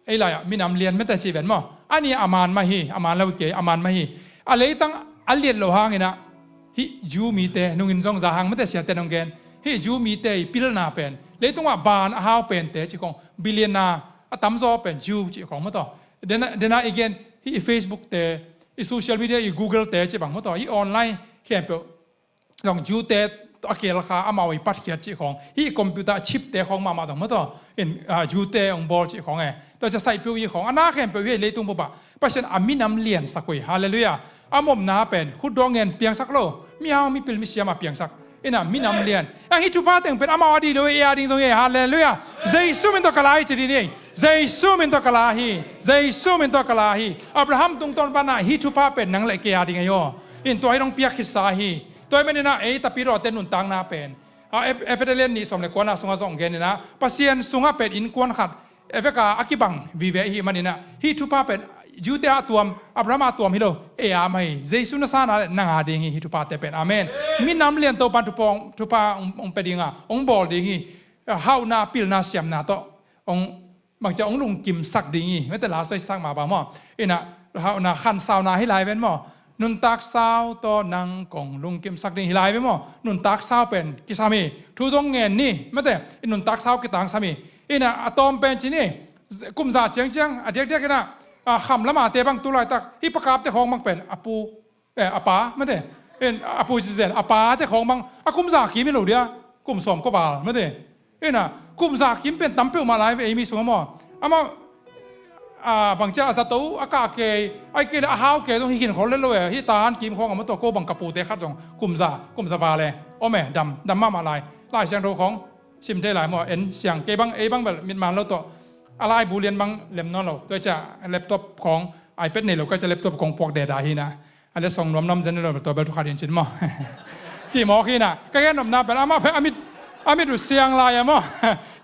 ei lai-ah minam lian mete ci ven maw. A ni a man mah hi, a man lo kei, a man mah hi. A leitang a liat loh hangin ah, hih Jew mite, nungin zong za hang mete, siate nong gen, hih Jew mite i pilna pen, leitungah ban a hau pente ci khawng, billionaire a tamzaw pen Jew ci khawng maw taw. Dena, dena i gen, hih i Facebook te, i social media, i Google te ci bang maw taw, i online khempeuh zong Jew te a kel kha, amau i patkhiat cih khawng, hih computer chip te khawng mahmah zong maw taw, in, ah, Jew te hong bawl cih khawng e. Tua ciang saipeuh i khawng, a na khempeuh hi leitung bup ah Pasian a minam liansak uh hi. Halleluiah. A mawhna pen khutdawh ngen piangsak lo, mihau, mipil, misiam a piangsak. In ah minam lian. Hih thupha teng pen amau a ding lo hi, ei a ding zong hi. Halleluiah. Jesu min tawh ka la hi ci ding hi. Jesu min tawh ka la hi. Jesu min tawh ka la hi. Abraham tungtawn pan ah hih thupha pen nang le kei a ding ahi aw. In tua hi dong piak khitsa hi. Tua ahih manin ah ei tapidawte nuntakna pen, a, Ep-, Ephesus lian nih sawm le kuana sungah zong gen in ah, Pasian sungah pen innkuan khat, e, vek a a kibang vive ahih manin ah, hih thupha pen Jew te a tuam, Abraham a tuam hi lo, ei a mah hi. Jesu na san a leh nang a ding hi hih thuphate pen. Amen. Minam lian Topan thupha, thupha hong, hong pia ding a, hong bawl ding hi. Hauhna, pilna, siamna tawh hong, bangci a, hong lungkimsak ding hi. Mete, la soi sak mah bang maw. In ah, hauhna, khansauna hi lai ven maw. Nuntak sau tawh nang kong lungkimsak ding hi lai ven maw. Nuntak sau pen kisam hi. Thu zong ngen ni. Mete, i nuntak sau kitangsam hi. In ah, a tawm pen ci ni. Kum za ciangciang, a diakdiak in ah, a, kham lam a te bang tu laitak, hih Pa Kap te khawng bang pen a pu, eh, a pa, mete. In, a pu ci zen, a pa te khawng bang, a kum za kim hi lo dia, kum sawm kua val, mete. In ah, kum za kim pen tam peuhmah lai ve ei mi sungah maw. Amah, a, bangci a, a zato, a kah kei, ahih kei leh a hau kei zong hi khin khol lel lo e, hih ta han kim khawng a maw taw, ko bang ka pute khat zong kum za, kum za val e. Om e, dam, dam mahmah lai. Lai Siangtho khawng sim thei lai maw, en siang. Kei bang, ei bang bel mitman lo tawh, a laibu lian bang lem nawn lo. Tua ciang laptop khawng, iPad nei lo ka ciang laptop khawng puak deda hi in ah. A letsong nuamnuam zen lo, tua bel thu khat in cin maw. Ci mawk hi in ah. Ka gen nopna pen amah pen a mit, a mit uh siang lai a maw.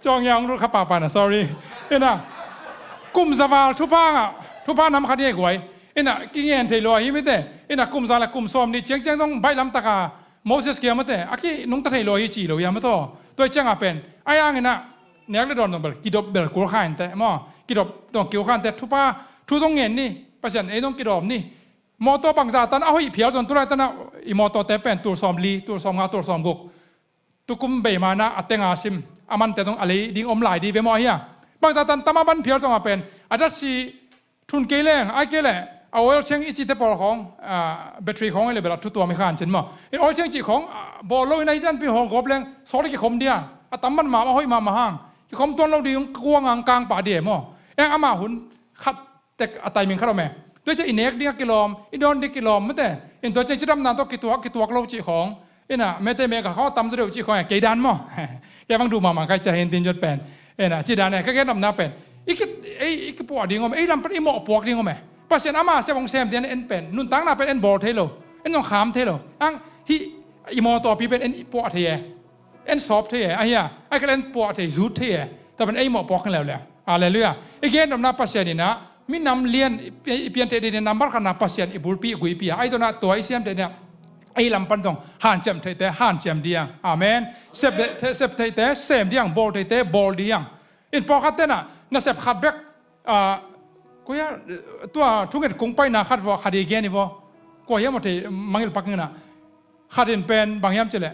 Cawng ia hong lut kha pahpah na, sorry. In ah, kum za val thupha ngah, thupha nam khat hi guai. In ah, kingen thei lua hi mite. In ah, kum za le kum sawm nih ciangciang zong baih lamtak a, Moses kiang mate, a kinungta thei lua hi ci lo hi a maw taw. Tua ciang a pen, ahi hangin ah, nek le dawn zong bel, kidop bel kul kha inteh maw. Kidop zong kul kha inteh, thupha, thu zong ngen ni, Pasian ei zong kidawm ni. Mawtaw bangzah tan a hoih phial zong, tulai tan ah i mawtawte pen tul sawm li, tul sawm nga, tul sawm guk. Tukum bei man ah a teng a sim, a mante zong a lei ding om lai di ve maw ahi a. Bangzah tan tam a man phial zong a pen, a datsi thun kei leng, ahih kei leh a oil cheng i cihte pawl khawng, ah, battery khawng i le bel a thu tuam hi khan cin maw. In oil cheng cih khawng, ah, bawl lo in a hi dan pi hawl gawp leng, sawt i kikhom dia. A tam man mahmah, a hoih mahmah hang. Kikhom tuan lo ding, kuang ang kang pah dia maw. Eng amah hun khat tek a timing khat om e. Tua ciang i nek ding a kilawm, i dawn ding a kilawm mate. In tua ciang cidamna tawh kituak, kituak lo cih khawng. In ah, mete meka khawng a tam zaw deuh cih khawng e, kei dan maw. Kei bang duh mahmah kai cia hi in tin jot pen. In ah, ci dan e, ka gen nopna pen. I ki, ei, i kipuah ding om e, ei lam pan i mawh puak ding om e. Pasian ama sem hong sem ding en pen. Nuntakna pen en bawl thei lo. En zong kham thei lo. Ang, hih, i mawtawpi pen en i puah thei e. En sawp thei e, ahi a, ahih kei leh en puah thei, zut thei e. Tua pen ei mawh puak khin leuleu. Halleluiah. I gen nopna Pasian in ah, Minam lian i, i pian theih ding number khatna Pasian i bulpi i guipi a, ahi zongin ah tua i siam theih ding ah ei lam pan zong hanciam theihte hanciam ding. Amen. Sep, sep theihte sem ding, bawl theihte bawl ding. In pawlkhat tenah nasep khat bek, ah, koi ah, tua thunget kong paina khat vawh khat i gen i vaw. Kua hiam aw thei mangil pak inah. Khat in pen bang hiam cileh,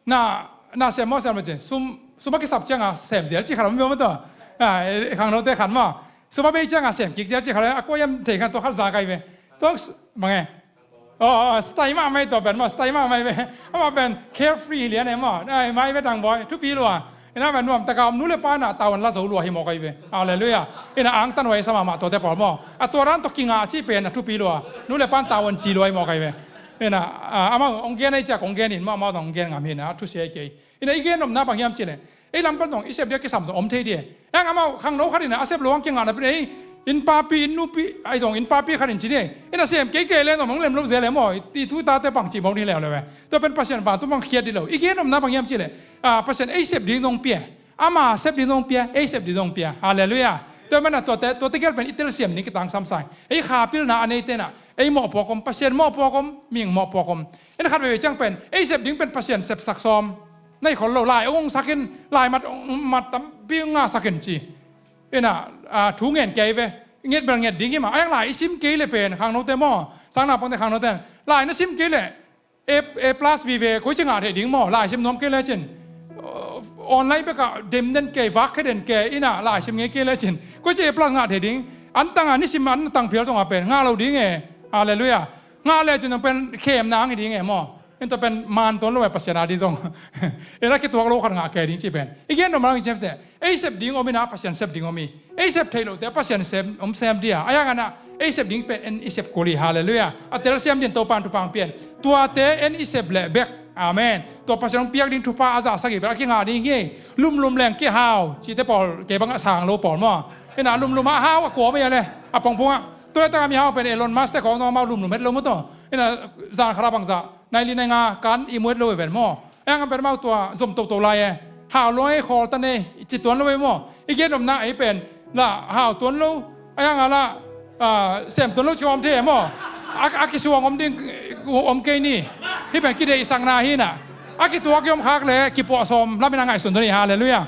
na, na sem maw sem lo ci, sum, sum a kisap cianga sem zel ci khat om viau maw tua. Ah, e, e, khangnote khat maw. Sum a bei cianga sem kik zel ci khat, a kua hiam thei khan tua khat za kai ve. Tua s-, mange. Oh, oh, style mah mai tua pen maw, style mah mai ve. Amah pen carefree lian e maw. Ai, mai ve tang boy, thupi lua. Ina pen nuam taka om, nu le pa na tavuan la zo lua hi maw kai ve. Hallelujah. Ina angtan huai sa mahmah tuate pawl maw. A tua dan tawh kingah ci pen a thupi lua. Nu le pan tavuan ci lua hi maw kai ve. Ina, ah, amah ong gen ei ciak ong gen in maw, amah ong gen ngam hi na, thusia ei kei. Ina i gen nopna bang hiam cileh, ei lam pan zong i sep ding a kisam zong om thei ding. Eng amau khangno khat ina a sep lo ang kingah na pin ei inn papi, inn nupi, ai zong inn papi khat in ci ding. Ina sem kei kei le zong mong lem lo zel e maw. I, i tu tate bang ci mong ding leuleu e. Tua pen Pasian vantung bang khiat ding lo. I gen nopna bang hiam cileh, ah, Pasian ei sep ding zong pia, ama sep ding zong pia, ei sep ding zong pia. Hallelujah. Tua mana tuate, tuate gel pen i telsiam ding kitangsam sai. Ei khapilna a nei tenah ei mawhpuak om, Pasian mawhpuak om, mihing mawhpuak om. Ina khat veve ciang pen ei sep ding pen Pasian sepsak sawm. Nei khol lo, lai ong sak in, lai mat, ong mat tampi ong ngahsak in ci. Ina, ah, thu ngen kei ve. Nget bel nget ding hi mah. Ayang lai i sim kei le pen khangnote maw, sangna pangte khangnote, lai na sim kei le A, A plus vive koi ci ngah thei ding maw, lai sim nuam kei le cin. Online bek ah dem den kei, vak khe den kei, ina lai sim ngei kei le cin koi ci A plus ngah thei ding. An tanga nisim an tang phial zong a pen ngah lo ding e. Hallelujah. Ngah le cin zong pen khemna ang hi ding e maw. Ina tua pen man tuan lo e Pasian a ding zong. Ina kituak lo khat ngah kei ding ci pen i gen nop mang i ciam te. Ei sep ding om ina Pasian sep ding om hi. Ei sep theih lote Pasian sem, om sem dia. Ayang ana ei sep ding pen en i sep kul hi. Hallelujah. A telsiam ding Topan thupha ang pian. Tuate en i sep leh bek. Amen. Tua Pasian hong piak ding thupha a zahsak hi bek a kingah ding hi. Lumlum leng kihau cite pawl kei bang a sang lo pawl maw. Ina lumlum a hau a kuam hi a le. A pongpong ah. Tua le taka mi hau pen Elon Musk te khawng zong amau lumlum het lo maw tua. Ina zan khat a bangzah nai li nai nga kan i muet lo e ven maw. Ayang a pen mau tua zom toto lai e. Hau luang ei khawl tan e, ci tuan lo e maw. I gen nopna ei pen la hau tuan lo. Ayang a la, ah, sem tuan lo ci om thei e maw. A, a kisuang om ding om kei ni. Hih pen kideihsakna hi na. A kituak i om khak le kipuah sawm lamin a ngaihsun tuan hi. Hallelujah.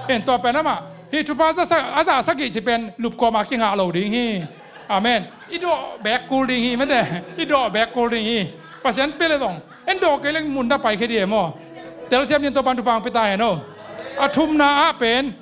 En tua pen amah hih thupha a zahsak, a zahsak hi ci pen lupkuama kingah lo ding hi. Amen. I dawh bek kul ding hi mate. I dawh bek kul ding hi. Pasian pia le zong en dawh kei leng mun da pai khe ding e maw. Telsiam ding Topan thupha ang pia ta hen aw. A thumna ah pen,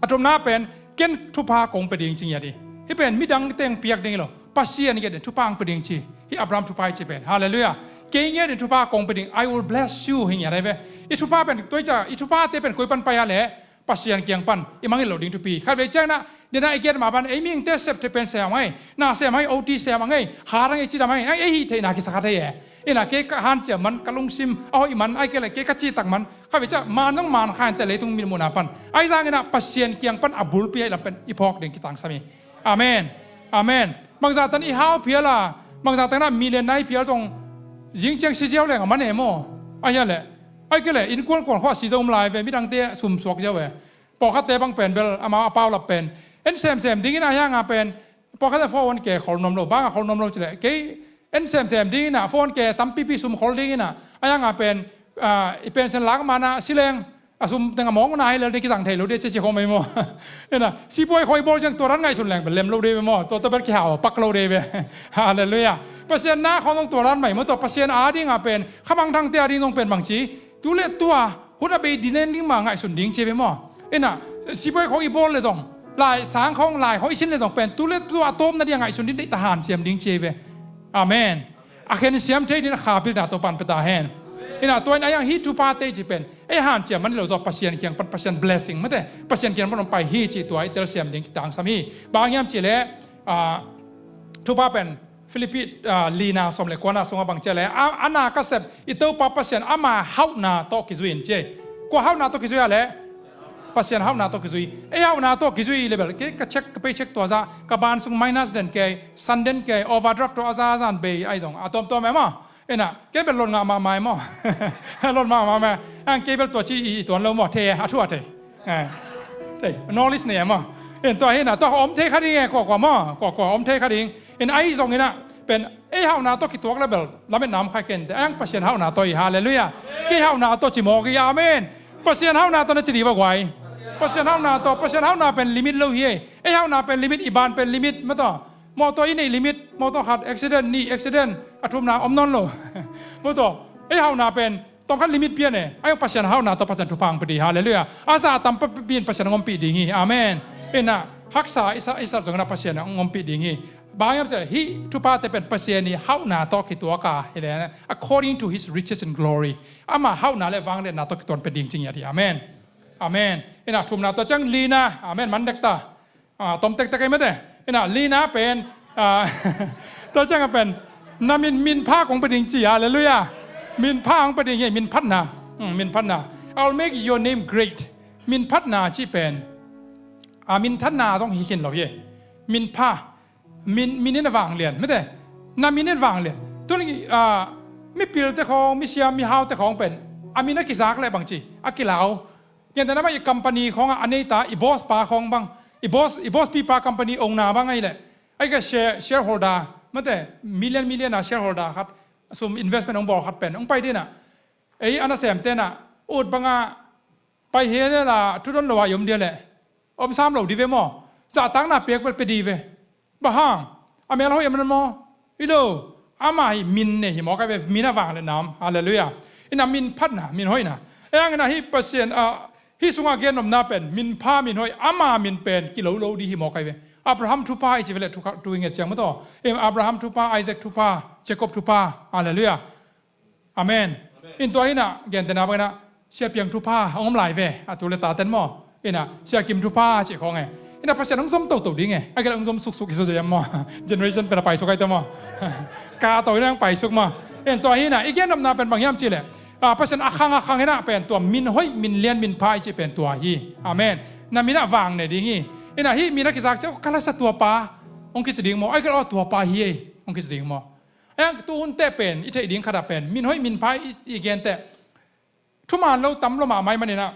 a thumna ah pen ken thupha kong pia ding ci ngiat hi. Hih pen midang teng piak ding hi lo. Pasian ngiat in thupha ang pia ding ci. Hih Abraham thupha hi ci pen. Hallelujah. Kei ngiat in thupha kong pia ding. I will bless you hi ngiat hi ve. I thupha pen tuaica, i thuphate pen koi pan pai a leh Pasian kiang pan i mangngilh loh ding thupi. Khatvei ciangin ah, dena i giat mah pan ei mihingte sep thei pen sem a ngei, na sem a ngei, O T sem a ngei, hat a ngei, cidam a ngei, ei hih theihna kisakha thei e. Ina kei ka hanciam man, ka lungsim a hoih man, ahih kei leh kei ka cihtak man, khatvei ciah man zong man kha inteh leitung mitmuhna pan. Ahi zongin ah Pasian kiang pan a bulpi ahih lam pen i phawk ding kitangsam hi. Amen. Amen. Bangzah tan i hau phial a, bangzah tan ah million nai phial zong zing ciang si ziau leng a man e maw. Ahih leh, ahih kei leh innkuan kuan khawh si zo om lai ve, midangte sum suak ziau e. Pawlkhatte bang pen bel amau a paulap pen en semsem dingin a hiang a pen pawlkhatte phone ke khol nuam lo, bang a khol nuam lo cileh kei en semsem dingin a phone ke tampipi sum khol dingin a, a hiang a pen, ah, i pension lak mana si leng a sum teng a mawkna hi lel ding kizang thei lo ding a cici khawm ei maw. Ina sipuai khawh i bawl ciang tua dan ngaihsun leng bel lem lo ding ve maw, tua tua bel kihau pak lo ding ve. Hallelujah. Pasian na khawng zong tua dan mah hi maw, tua Pasian a ding a pen khamang thangte a ding zong pen bangci tu le tua hun a bei dinen ding mah ngaihsun ding ci ve maw. Ina sipuai khawng i bawl le zong, lai sang khawng lai khawng i sin le zong pen tu le tua a tawpna ding a ngaihsun ding deih ta hanciam ding ci ve. Amen. A khensiam thei ding a khapilna Topan pia ta hen. Ina tua in a hiang hih thuphate ci pen ei hanciam man hi lo zaw, Pasian kiang pan Pasian blessing mate, Pasian kiang pan hong pai hi cih tua i telsiam ding kitangsam hi. Bang hiam cih leh, ah, thupha pen Philippi, ah, lina sawm le kuana sungah bang ci a leh, a, a na ka sep i Topa Pasian ama hauhna tawh kizui in ci ei. Kua hauhna tawh kizui a leh? Pasian hauhna tawh kizui. Ei hauhna tawh kizui le bel kei ka check, ka paycheck tua zah ka ban sung minus den kei, san den kei, overdraft tawh a za a zan bei ahi zong a tuamtuam e maw. Ina kei bel lot ngah mahmah e maw. Lot mahmah e. Ang kei bel tua ci i tuan lo maw, thei e, a thu a thei. Eh, thei, knowledge nei e maw. In tua hi na, tua om thei kha ding e, kuakua maw, kuakua om thei kha ding. In ahi zongin ah pen ei hauhna tawh kituak le bel lametna om kha kei inteh. Ahi hang Pasian hauhna tawh hi, halleluiah. Kei hauhna tawh ci mawk hi, amen. Pasian hauhna tawh na ci dih va guai. Pasian hauhna tawh, Pasian hauhna pen limit lo hi. Ei hauhna pen limit, i ban pen limit, mawtaw. Mawtaw i neih limit, mawtaw khat accident, nih accident, a thumna om nawn lo. Mawtaw, ei hauhna pen tawmkhat limit pian e. Ahi hang Pasian hauhna tawh Pasian thupha hong pia dih, halleluiah. A za a tam pi in Pasian hong ompih ding hi, amen. In ah haksa i sa, i sat zongin ah Pasian hong ompih ding hi. Bang hiam cih leh hih thuphate pen Pasian i hauhna tawh kituak a hi leh, according to his riches in glory, ama hauhna le vangliatna tawh kituak pia ding ci ngiat hi, amen. Amen. In ah thumna, tua ciang lina, amen, man dek ta. Ah, tom tektek ei mate. In ah lina pen, ah, tua ciang a pen na min, min pha kong pia ding ci, halleluiah. Min pha kong pia ding hi, min phatna. Hmm, min phatna. I will make your name great. Min phatna cih pen, ah, minthanna zong hi khin lo hi. Min pha. Min, min in a vanglian, mate. Na min in vanglian. Tun, ah, mipilte khawng, misiam mihaute khawng pen a min a kizak leh bangci a kilau. Gentehna bang, i company khawngah a neita i boss pa khawng bang, i boss, i boss pipa company owner bang ahih leh, ahih kei leh share, shareholder, mate, million, million a shareholder khat, sum investment hong bawl khat pen hong pai dih in ah, ei a nasemte in ah ut bangah pai hi leh la, thudon lo a i om dih leh om sam lo dih ve maw. Zahtakna piak bel pia dih ve. Bang hang? A mel hoih a man maw? Hi lo. Ama hi min nei hi mawk ai ve, min a vangliatna om. Halleluiah. In ah min phatna, min hoihna. Ahi hangin ah hih Pasian, ah, hih sungah a gen nopna pen min pha, min hoih, ama min pen kilo lo dih hi mawk ai ve. Abraham thupha i ci ve leh, thu kha, thu i nget ciang mawtaw. Abraham thupha, Isaac thupha, Jacob thupha. Halleluiah. Amen. In tua hi na, gentehna bangin ah Sia Piang thupha hong om lai ve, a tu le taten maw. In ah Sia Kim thupha cih khawng e. In ah Pasian hong zom toto ding e. Ahih kei leh hong zom suksuk hi zaw diam maw. Generation pen a paisuk ai ta maw. Ka to in ah hong paisuk maw. In tua hi na, i gen nopna pen bang hiam cih leh, ah, Pasian a khang a khang in ah pen tua min hoih, min lian, min pha i cih pen tua hi. Amen. Na min ah vang ne ding hi. In ah hih min a kizak ciang ka la sa tua pa hong kici ding maw. Ahih kei leh aw tua pa hi ei hong kici ding maw. Ahi hang tu hun teh pen i theih ding khat ah pen min hoih min pha i, i gen teh thuman lo tam lo mahmah ahih manin ah,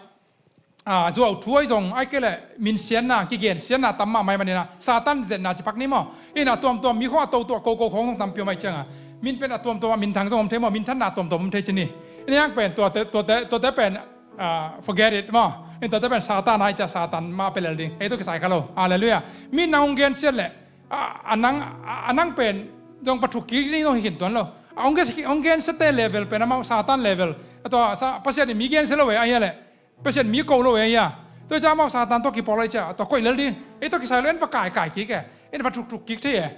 ah, zuau thu ahi zong, ahih kei leh min siatna, kigen siatna tam mahmah ahih manin ah Satan zetna ci pak ni maw. In ah tuamtuam mi khawng a toto a koko khawng zong tampi om ahih ciangin ah min pen a tuamtuam ah minthang zong om thei maw, minthanna a tuamtuam om thei ci ni. In ah ahi hang pen tuate, tuate, tuate pen, ah, forget it maw. In tuate pen Satan ahih ciang Satan mah pia lel ding. Ei tawh kisai kha lo. Halleluiah. Mi nang hong gen siat leh a, a nang, a, a nang pen zong va thuk kik ding zong hi khin tuan lo. A hong gen, hong gensiate level pen amau Satan level. A tua sa, Pasian in mi gensia lo e, ahih leh Pasian mi ko lo e, ahih a. Tua ciang amau Satan tawh kipawl ahih ciang tua koih lel ding. Ei tawh kisai lo, en va kaikai kik e, en va thukthuk kik thei e.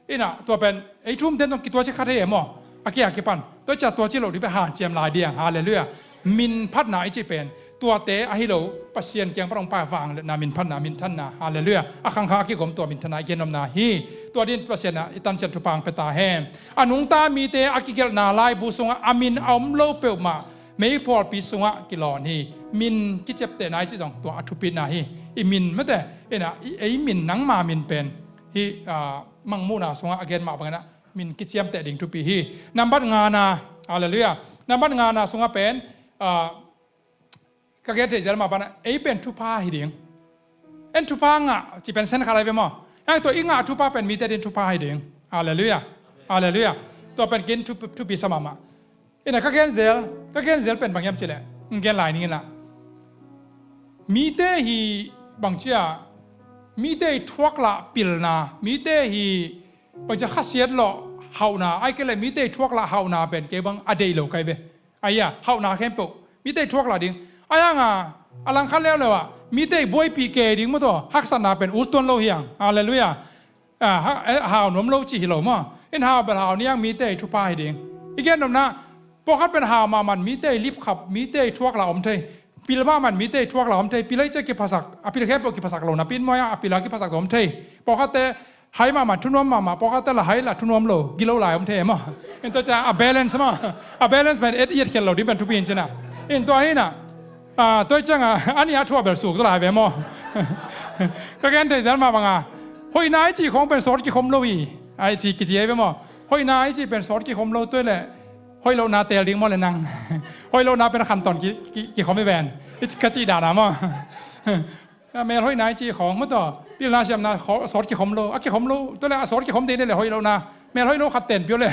In ah tua pen ei thumte in zong kituaci kha thei e maw. A kia kipan tua ciang tuaci loh ding pen hanciam lai ding. Halleluiah. Min phatna i cih pen tuate ahi lo, Pasian kiang pan hong pai vangliatna, min phatna, minthanna. Halleluiah. A khang kha a kigawm tua minthanna i gen nopna hi. Tua dingin Pasian ah i tancian thupha hong pia ta hen. A nungta mite a kigelhna laibu sungah a min a om lo peuhmah meiphualpi sungah kilawn hi. Min kiciaptehna i cih zong tua a thupitna hi. I min mate, in ah i, ei min, nangma min pen hih, ah, Mangmuhna sungah a gen mah bangin ah min kiciamteh ding thupi hi. Nambat ngana, halleluiah. Nambat ngana sungah pen, ah, ka gen theih zel mah bangin ah ei pen thupha hi ding. En thupha ngah cih pen sen khat lai ve maw. Ahi hang tua i ngah thupha pen mite adingin thupha hi ding. Halleluiah. Halleluiah. Tua pen ken thupi, thupi sa mahmah. In ah ka gen zel, ka gen zel pen bang hiam cih leh, gen lai ning in ah. Mite hi bangci a, mite hi thuak lah pilna, mite hi bangci a khasiat lawh hauhna, ahih kei leh mite hi thuak lah hauhna pen kei bang a deih lo ka hi ve. Ahih a, hauhna khempeuh mite hi thuak lah ding. Ahih hang a, a langkhat leuleu ah mite hi buaipih kei ding maw, tua haksatna pen ut tuan lo hi hang. Halleluiah. Ah, ha, eh, hau nuam lo cih hi lo maw. In hau bel hau ni hang, mite hi thupha hi ding. I gen nopna, pawlkhat pen hau mahmah in mite hi lipkhap, mite hi thuak lah om thei. Pil mahmah in mite hi thuak lah om thei. Pil ahih ciang kiphasak, a pil khempeuh kiphasak lo napi in maw, a pil a kiphasak om thei. Pawlkhatte hai mahmah in thunuam mahmah, pawlkhatte lah hai lah thunuam lo, gilo lai om thei maw. In tua ciang a balance maw. A balance pen et i etkhial loh ding pen thupi in ci na. In tua hi na. Ah, tua hi ciang a, a nih a thuah bel suk zaw lai ve maw. Ka gen thei zel mah bang a, hoihna i cih khawng pen sawt kikhom lo hi. Ai ci, kici ahi ve maw. Hoihna i cih pen sawt kikhom lo, tua leh hoih lohna teel ding maw leh nang. Hoih lohna pen a khantawn ki, ki, kikhom hi ven. I ci, ka cih dan a maw. A mel hoih nai ci khawng maw taw. Pilna siamna khaw-, a sawt kikhom lo. A kikhom lo. Tua le a sawt kikhom dei ne le hoih lo na. Mel hoih lo khat ten pio le.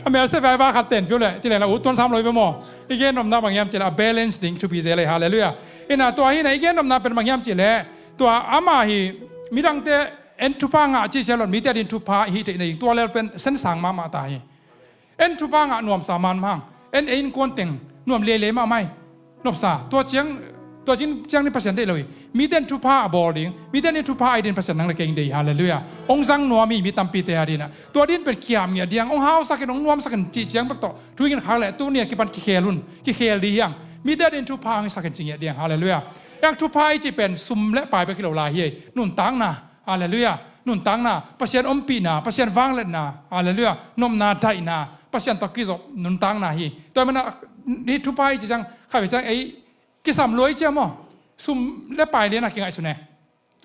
A mel se vai va khat ten pio le. Ci le la ut tuan sam lo i be maw. I gen nopna bang hiam ci le a balance ding thupi zel ei. Halleluiah. Ina tua hi na i gen nopna pen bang hiam ci le. Tua ama hi midangte en thupha ngah ci sia lo mite a din thupha hi theih na ding tua lel pen sensang mahmah ta hi. En thupha ngah nuamsa man mahang. En ei innkuan teng nuam leilei mahmah hi. Nopsa, tua ciang, tua ciang, ciang ni Pasian deih lo hi. Mite in thupha a bawl ding. Mite in thupha a ei din Pasian nang le kei in deih hi. Halleluiah. Hong zang nuam hi mi tampite a dinah. Tua din pen kiam ngiat diang. Hong hausak in, hong nuamsak in cih ciang bek tawh. Thu in khak le, tu ni a kipan kikhel un. Kikhel dih hiang. Mite a din thupha hong sak in ci ngiat diang. Halleluiah. Yang thupha i cih pen sum le pai bek hi lo lai hi. Nuntakna. Halleluiah. Nuntakna, Pasian ompihna, Pasian vangliatna. Halleluiah. Nopna, daihna, Pasian tawh kizop nuntakna hi. Tua mana hi thupha hi ci ciang, khavi ciang ei kisam luai cia maw. Sum le pai lian a kingaihsun e.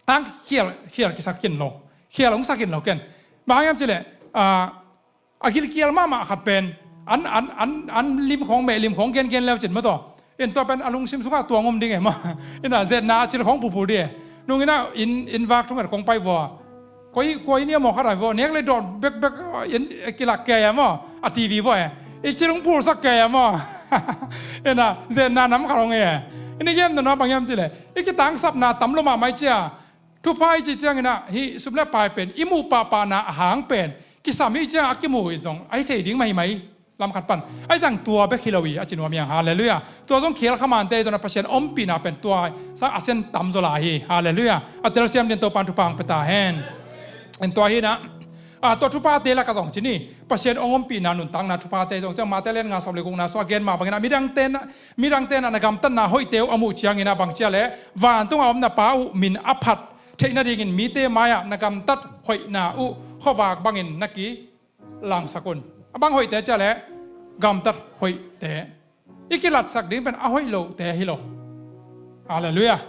Ang khial, khial kisak kin lo. Khial hong sak kin lo ken. Bang hiam ci le, ah, a gilkial mahmah khat pen an, an, an, an lim khawng, meh lim khawng gen gen leu cin maw taw. In tua pen a lungsim sungah tuang om ding e maw. Ina zetna a cil khawng pupul ding e. Nung ina in, in vak thunget khawng pai vua. Koi, koi ni a maw khat ai vua. Nek le dawt bek bek in kilak kei a maw. A T V vua e. I cil hong pulsak kei a maw. Ina zetna nam khat hong e. Ina gen na na bang hiam ci le. I kitangsapna tam lo mahmah i cia. Thupha i ci ciangin ah, hih sum le pai pen, i muh pahpahna a hang pen, kisam hi ciang a kimu hi zong, a hi thei ding mah hi mai, lam khat pan. A hi zang tua bek hi lo hi, a ci nuam hiang, halleluiah. Tua zong khial khamante zong a Pasian ompihna pen tua, sang a sen tam zaw lai hi, halleluiah. A telsiam din Topan thupha ang peta hen. En tua hi na, a, tua thuphate lak a zong ci ni, Pasian ong ompihna nuntakna thuphate zong, ciang Mate len nga sawm le gukna sua gen mah bangin a, midangte na, midangte na, na gamtatna hoihte uh a muh ciangin a bang cia le, vantung a omna pa uh min a phat, theih nadingin mite mai-ah na gamtat hoihna uh khuavak bangin na kilangsak un. A bang hoihte cia le gamtat hoihte. I kilatsak ding pen a hoih lote hi lo. Halleluiah.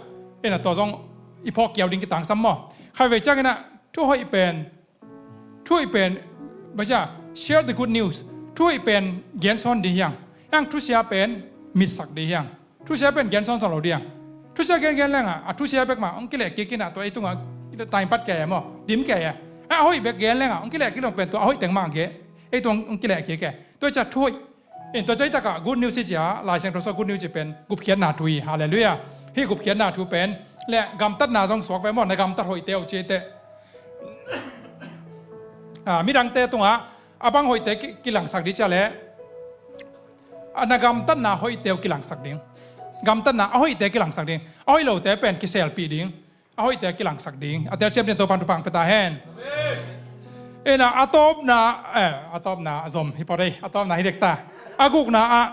Ina tua zong i phawk kiau ding kitangsam maw. Khaivei ciangin ah thu hoih pen, thu hoih pen, bacia, share the good news. Thu hoih pen gensawn ding hiang. Hiang thusia pen mitsak ding hiang. Thusia pen gensawn sawn lo diang. Thusia gen gen lenga, a thusia bek ma, ong kileh kik ina tua ei tunga, time pat kei maw, dim kei a. A hoih bek gen lenga, ong kileh kik long pen tua a hoih teng ma ge. Ei tua ong kileh kik e. Tua cia thu hoih. In tua cia i taka good news i cia, Lai Siangtho sua good news i pen, gupkhiatna thu hi, halleluiah. Hi gupkhiatna thu pen, le gamtatna zong suak ve maw, na gamtat hoih teu ci te. A, midangte tunga, a bang hoihte ki, kilangsak di cia le, a na gamtatna hoihte uh kilangsak ding. Gamtatna a hoihte kilangsak ding. A hoih lote pen kiselpih ding. A hoihte kilangsak ding. A telsiam din Topan thupha ang peta hen. Ina a tawpna, eh, a tawpna a zom hi pawt ei. A tawpna hi dekta. A gukna ah.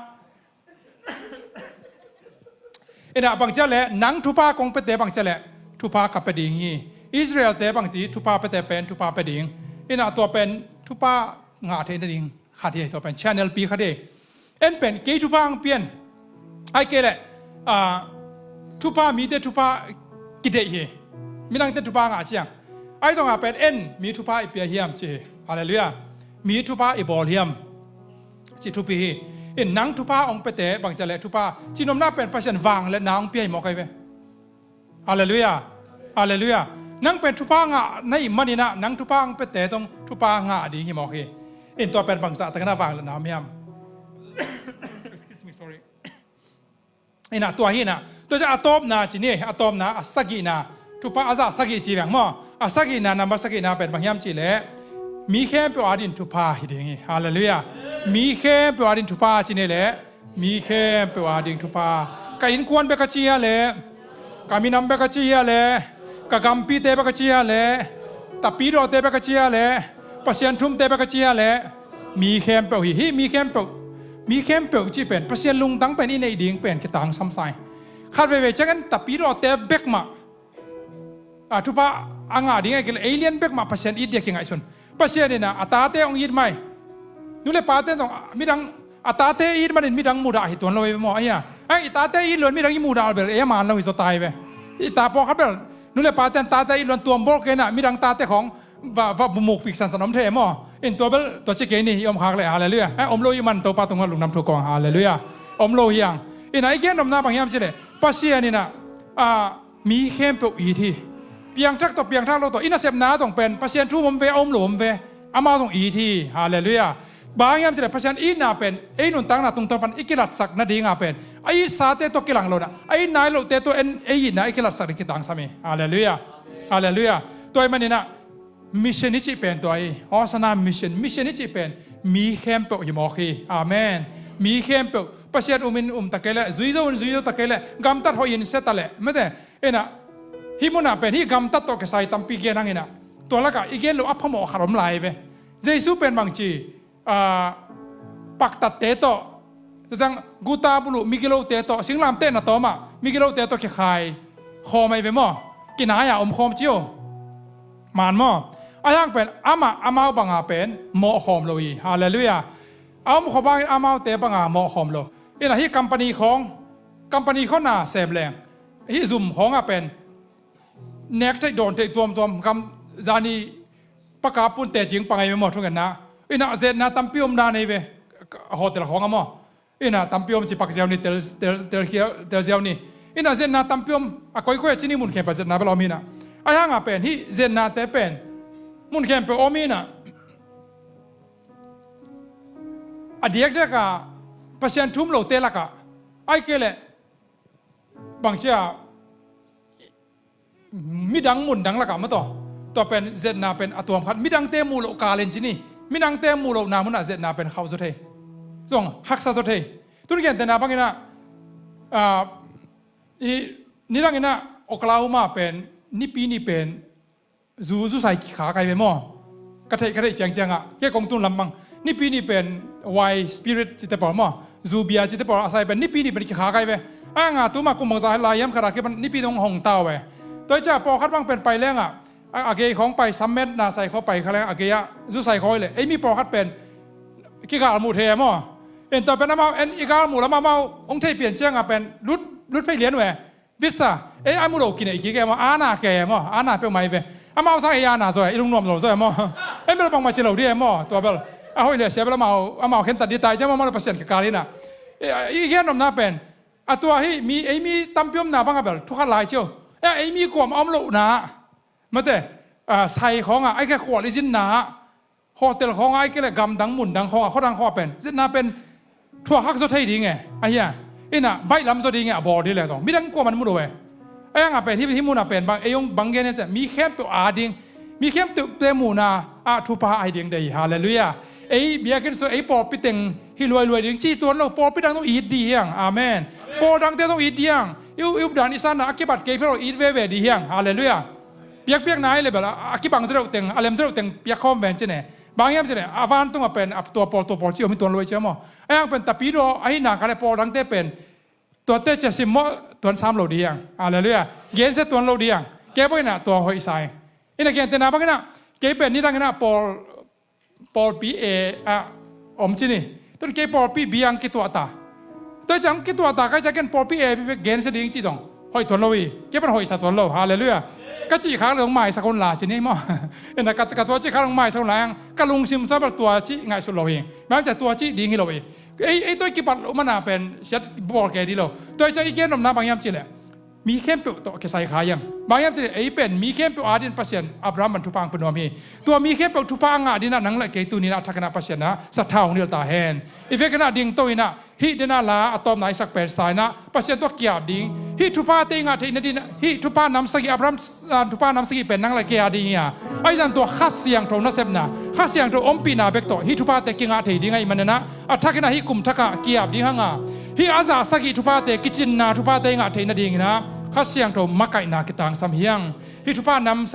Ina bang cia le, nang thupha kong pete bang cia le, thupha ka pe ding hi. Israelte bang ci thupha pete pen, thupha pe ding. Ina tua pen, thupha ngah thei nading. Khat hi tua pen channel pi khat hi. En pen kei thupha ang pian. Ai kei le, ah, thupha mite thupha kideih hi. Midangte thupha ngah ciang. Ai zong a pen en mi thupha i pia hiam ci hi. Halleluiah. Mi thupha i bawl hiam. Ci thupi hi. In nang thupha ong pete bang cia le thupha. Ci nomna pen Pasian vang le na ong pia hi mawk ai ve. Halleluiah. Halleluiah. Nang pen thupha ngah na ih maninah, nang thupha ang pete tong thupha ngah ding hi mawk hi. In tua pen bangzah takna vang le nam hiam. Excuse me, sorry. Inah tua hi inah. Tua cia a tawpna ci ni, a tawpna, a sagihna. Thupha a zah sagih ci veng maw. A sagihna, number sagihna pen bang hiam ci le. Mi khempeuh a din thupha hi ding hi. Halleluiah. Mi khempeuh a din thupha ci ni le. Mi khempeuh a ding thupha. Ka innkuan bek a ci a le, ka minam bek a ci a le, ka gampite bek a ci a le, tapidawte bek a ci a le, Pasian thumte bek a ci a le, mi khempeuh hi, hi mi khempeuh, mi khempeuh ci pen, Pasian lungtang pen i neih ding pen kitang samsai. Khat veivei ciangin tapidawte bek mah. A thupha a ngah ding a kil ei lian bek mah Pasian it dia kingaihsun. Pasian in a, a tate hong it mai. Nu le pate zong, a, midang, a tate it manin midang mudah hi tuan lo ve maw, ahi a. Ai, i tate it luan midang i mudah bel, e man lo hi zaw tai ve. I ta pawlkhat bel, nu le pate in tate it luan tuam bawl kei na, midang tate khawng, va, va bumuk pik sansan om thei maw. In tua bel, tua ci kei ni, i om khak le, halleluiah. Ai, om lo i man Topa tungah lungdam thu kawng, halleluiah. Om lo hiang. In a, i gen omna bang hiam ci le. Pasian in a, a, Mi khempeuh it hi. Piangthak tawh piangthak lo tawh, i nasepna zong pen Pasian thu om ve, a om lo om ve, amau zong it hi. Halleluiah. Bang hiam cih leh Pasian itna pen ei nuntakna tungtawn pan i kilatsak nadinga pen a itsate tawh kilang lo in ah, a it nai lote tawh en ei itna i kilatsak ding kitangsam hi. Halleluiah. Halleluiah. Tua ahih manin ah mission i cih pen tua hi. Hosanna mission. Mission i cih pen mi khempeuh hi mawk hi. Amen. Mi khempeuh. Pasian um in um ta kei leh, zui zo in zui zo ta kei leh, gamtat hoih in sia ta leh, mate. Inah, hih munah pen hih gamtat tawh kisai tampi gen hang inah, tua lakah i gen loh a phamawh khat om lai ve. Jesu pen bangci, aa, paktatte tawh, zang guta buluh migilote tawh, singlamteh na tawmah migilote tawh kikhai khawm ahi ve maw? Kinai-a om khawm ci uh. Man maw? Ahi hang pen amah amau banga pen mawh khawm lo hi. Halleluiah. A om khawm bangin amaute banga mawh khawm lo. Inah hih company khawng, company khawng na sem leng, hih zum khawngah pen nek theih dawn theih tuamtuam, gam zani paka pun tecing pang ahi ve maw, thungetna. Inah zetna tampi om dan ahi ve. Hotel khawngah maw? Inah tampi om ci pak ziau ni, tel, tel, tel, tel ziau ni. Inah zetna tampi om, a koikoi a ci ni, mun khempeuh zetna bel om inah. Ahi hangah pen hih zetnate pen mun khempeuh om inah, a diakdiakah Pasian thu um lote lakah, ahih kei leh bangci a midang mundang lakah maw, tua pen zetna pen a tuam khat, midangte muh loh kal in ci ni, midangte muh lohna munah zetna pen khauh zaw thei, zong haksa zaw thei. Tun gentehna bang inah, ah, i, nidang inah Oklahoma pen Nipi ni pen zu, zu sai kikhak ahi ve maw? Ka theih, ka theih ciangciangah, kei kong tun lam bang, Nipi ni pen wine spirit cite pawl maw, zu bia cite pawl a sai pen Nipi ni pen kikhak ahi ve. A nga tuma kum bangzah lai hiam khat a kipan Nipi dong hong tau ve. Tua hi ciah pawlkhat bang pen pai lengah, a, a gei khawng pai, sammetna sai khawng pai kha lengah, a gei ah zu sai khawng hi leh, ei mi pawlkhat pen kigal muh thei e maw? En tua pen amau en i gal muh lam amau hong thei pian ciangah pen lut, lut phei lian uh e. Vitsa, ei a mu lo kinei kik e maw, a na kei e maw, a na peuhmah hi ve. Amau sang ei a na zaw e, i lungnuam lo zaw e maw. En bel bangmah ci lo dih e maw, tua bel. A hoih le a sia bel amau, amau khentat dih ta hi ciang maw, amau le Pasian kikal inah. I, i gen nopna pen, a tua hih mi, ei mi tampi omna bangah bel thu khat lai ci uh. E, ei mi kuamah om lohna, mate, a, sai khawngah, ahih kei leh khual i zinna ah, hotel khawngah, ahih kei leh gamdang mundang khawngah, khuadang khawngah pen zetna pen thuak hak zaw thei ding e, ahi a. Inah baih lam zaw ding e, a bawl dih leh zong midang kuamah in mu lo e. Ahi hangah pen hih, hih munah pen bang, ei hong bang gen hiam cih leh mi khempeuh ading, mi khempeuhte muhna ah thupha ahi ding deih hi. Halleluiah. Ei biakinn sung ei pawlpi teng hi luailuai ding ci tuan lo, pawlpi dang zong it dih hi hang. Amen. Pawl dangte zong it dih hi hang. I u, i updan i sanna a kibat kei phei lo, it veve dih hi hang. Halleluiah. Piakpiakna hi leh bel a, a kibang zaw deuh teng, a lem zaw deuh teng piak khawm ven ci ne. Bang hiam cih leh a vantungah pen a tua pawl, tua pawl ci om hi tuan lo hi ci a maw. Ahi hang pen Tapidaw ahihna kha leh pawl dangte pen tuate cia sim mawh tuan sam lo dih hi hang. Halleluiah. Gensia tuan lo dih hi hang. Kei bang inah tua hoih sa ing. Inah gentehna bang inah, kei pen nidang inah pawl, pawlpi A ah om ci ni. Tun kei pawlpi B ah kituah ta. Tua hi ciang kituah ta ka hih ciang ken pawlpi A bek gensia ding cih zong hoih tuan lo hi. Kei pan hoihsa tuan lo. Halleluiah. Ka cih khak leh hong maisak un la ci ni maw. Inah ka, ka tua cih khak leh hong maisak un la hang, ka lungsim sung bel tua cih ngaihsut lo hi. Bang hang hiam cih leh tua cih ding hi lo hi. Ei, ei tawh i kipat loh mana pen siat bawl kei dih lo. Tua hi ciang i gen nopna bang hiam cih leh mi khempeuh tawh kisai kha hi hang. Bang hiam cih leh ei pen mi khempeuh adingin Pasian Abraham pan thupha hong pia nuam hi. Tua mi khempeuh thupha a ngah dingin ah nang le kei tuni-in ah a thak in ah Pasian ah sathau hong nilh ta hen. I vekin ah dingto in ah hih dena la a tawpna i sak pen sa in ah Pasian tawh kiap ding, hih thuphate i ngah theih nadingin ah, hih thupha nam sagih, Abraham, ah, thupha nam sagih pen nang le kei ading hi a. Ahi zongin tua Kha Siangtho nasepna, Kha Siangtho ompihna bek tawh hih thuphate kingah thei ding ahih manin ah a thak in ah hih kum thak ah kiap ding hang a, hih a za sagih thuphate, kicinna thuphate i ngah theih nadingin ah Kha Siangtho makaihna kitangsam hi hang. Hih thupha nam sagih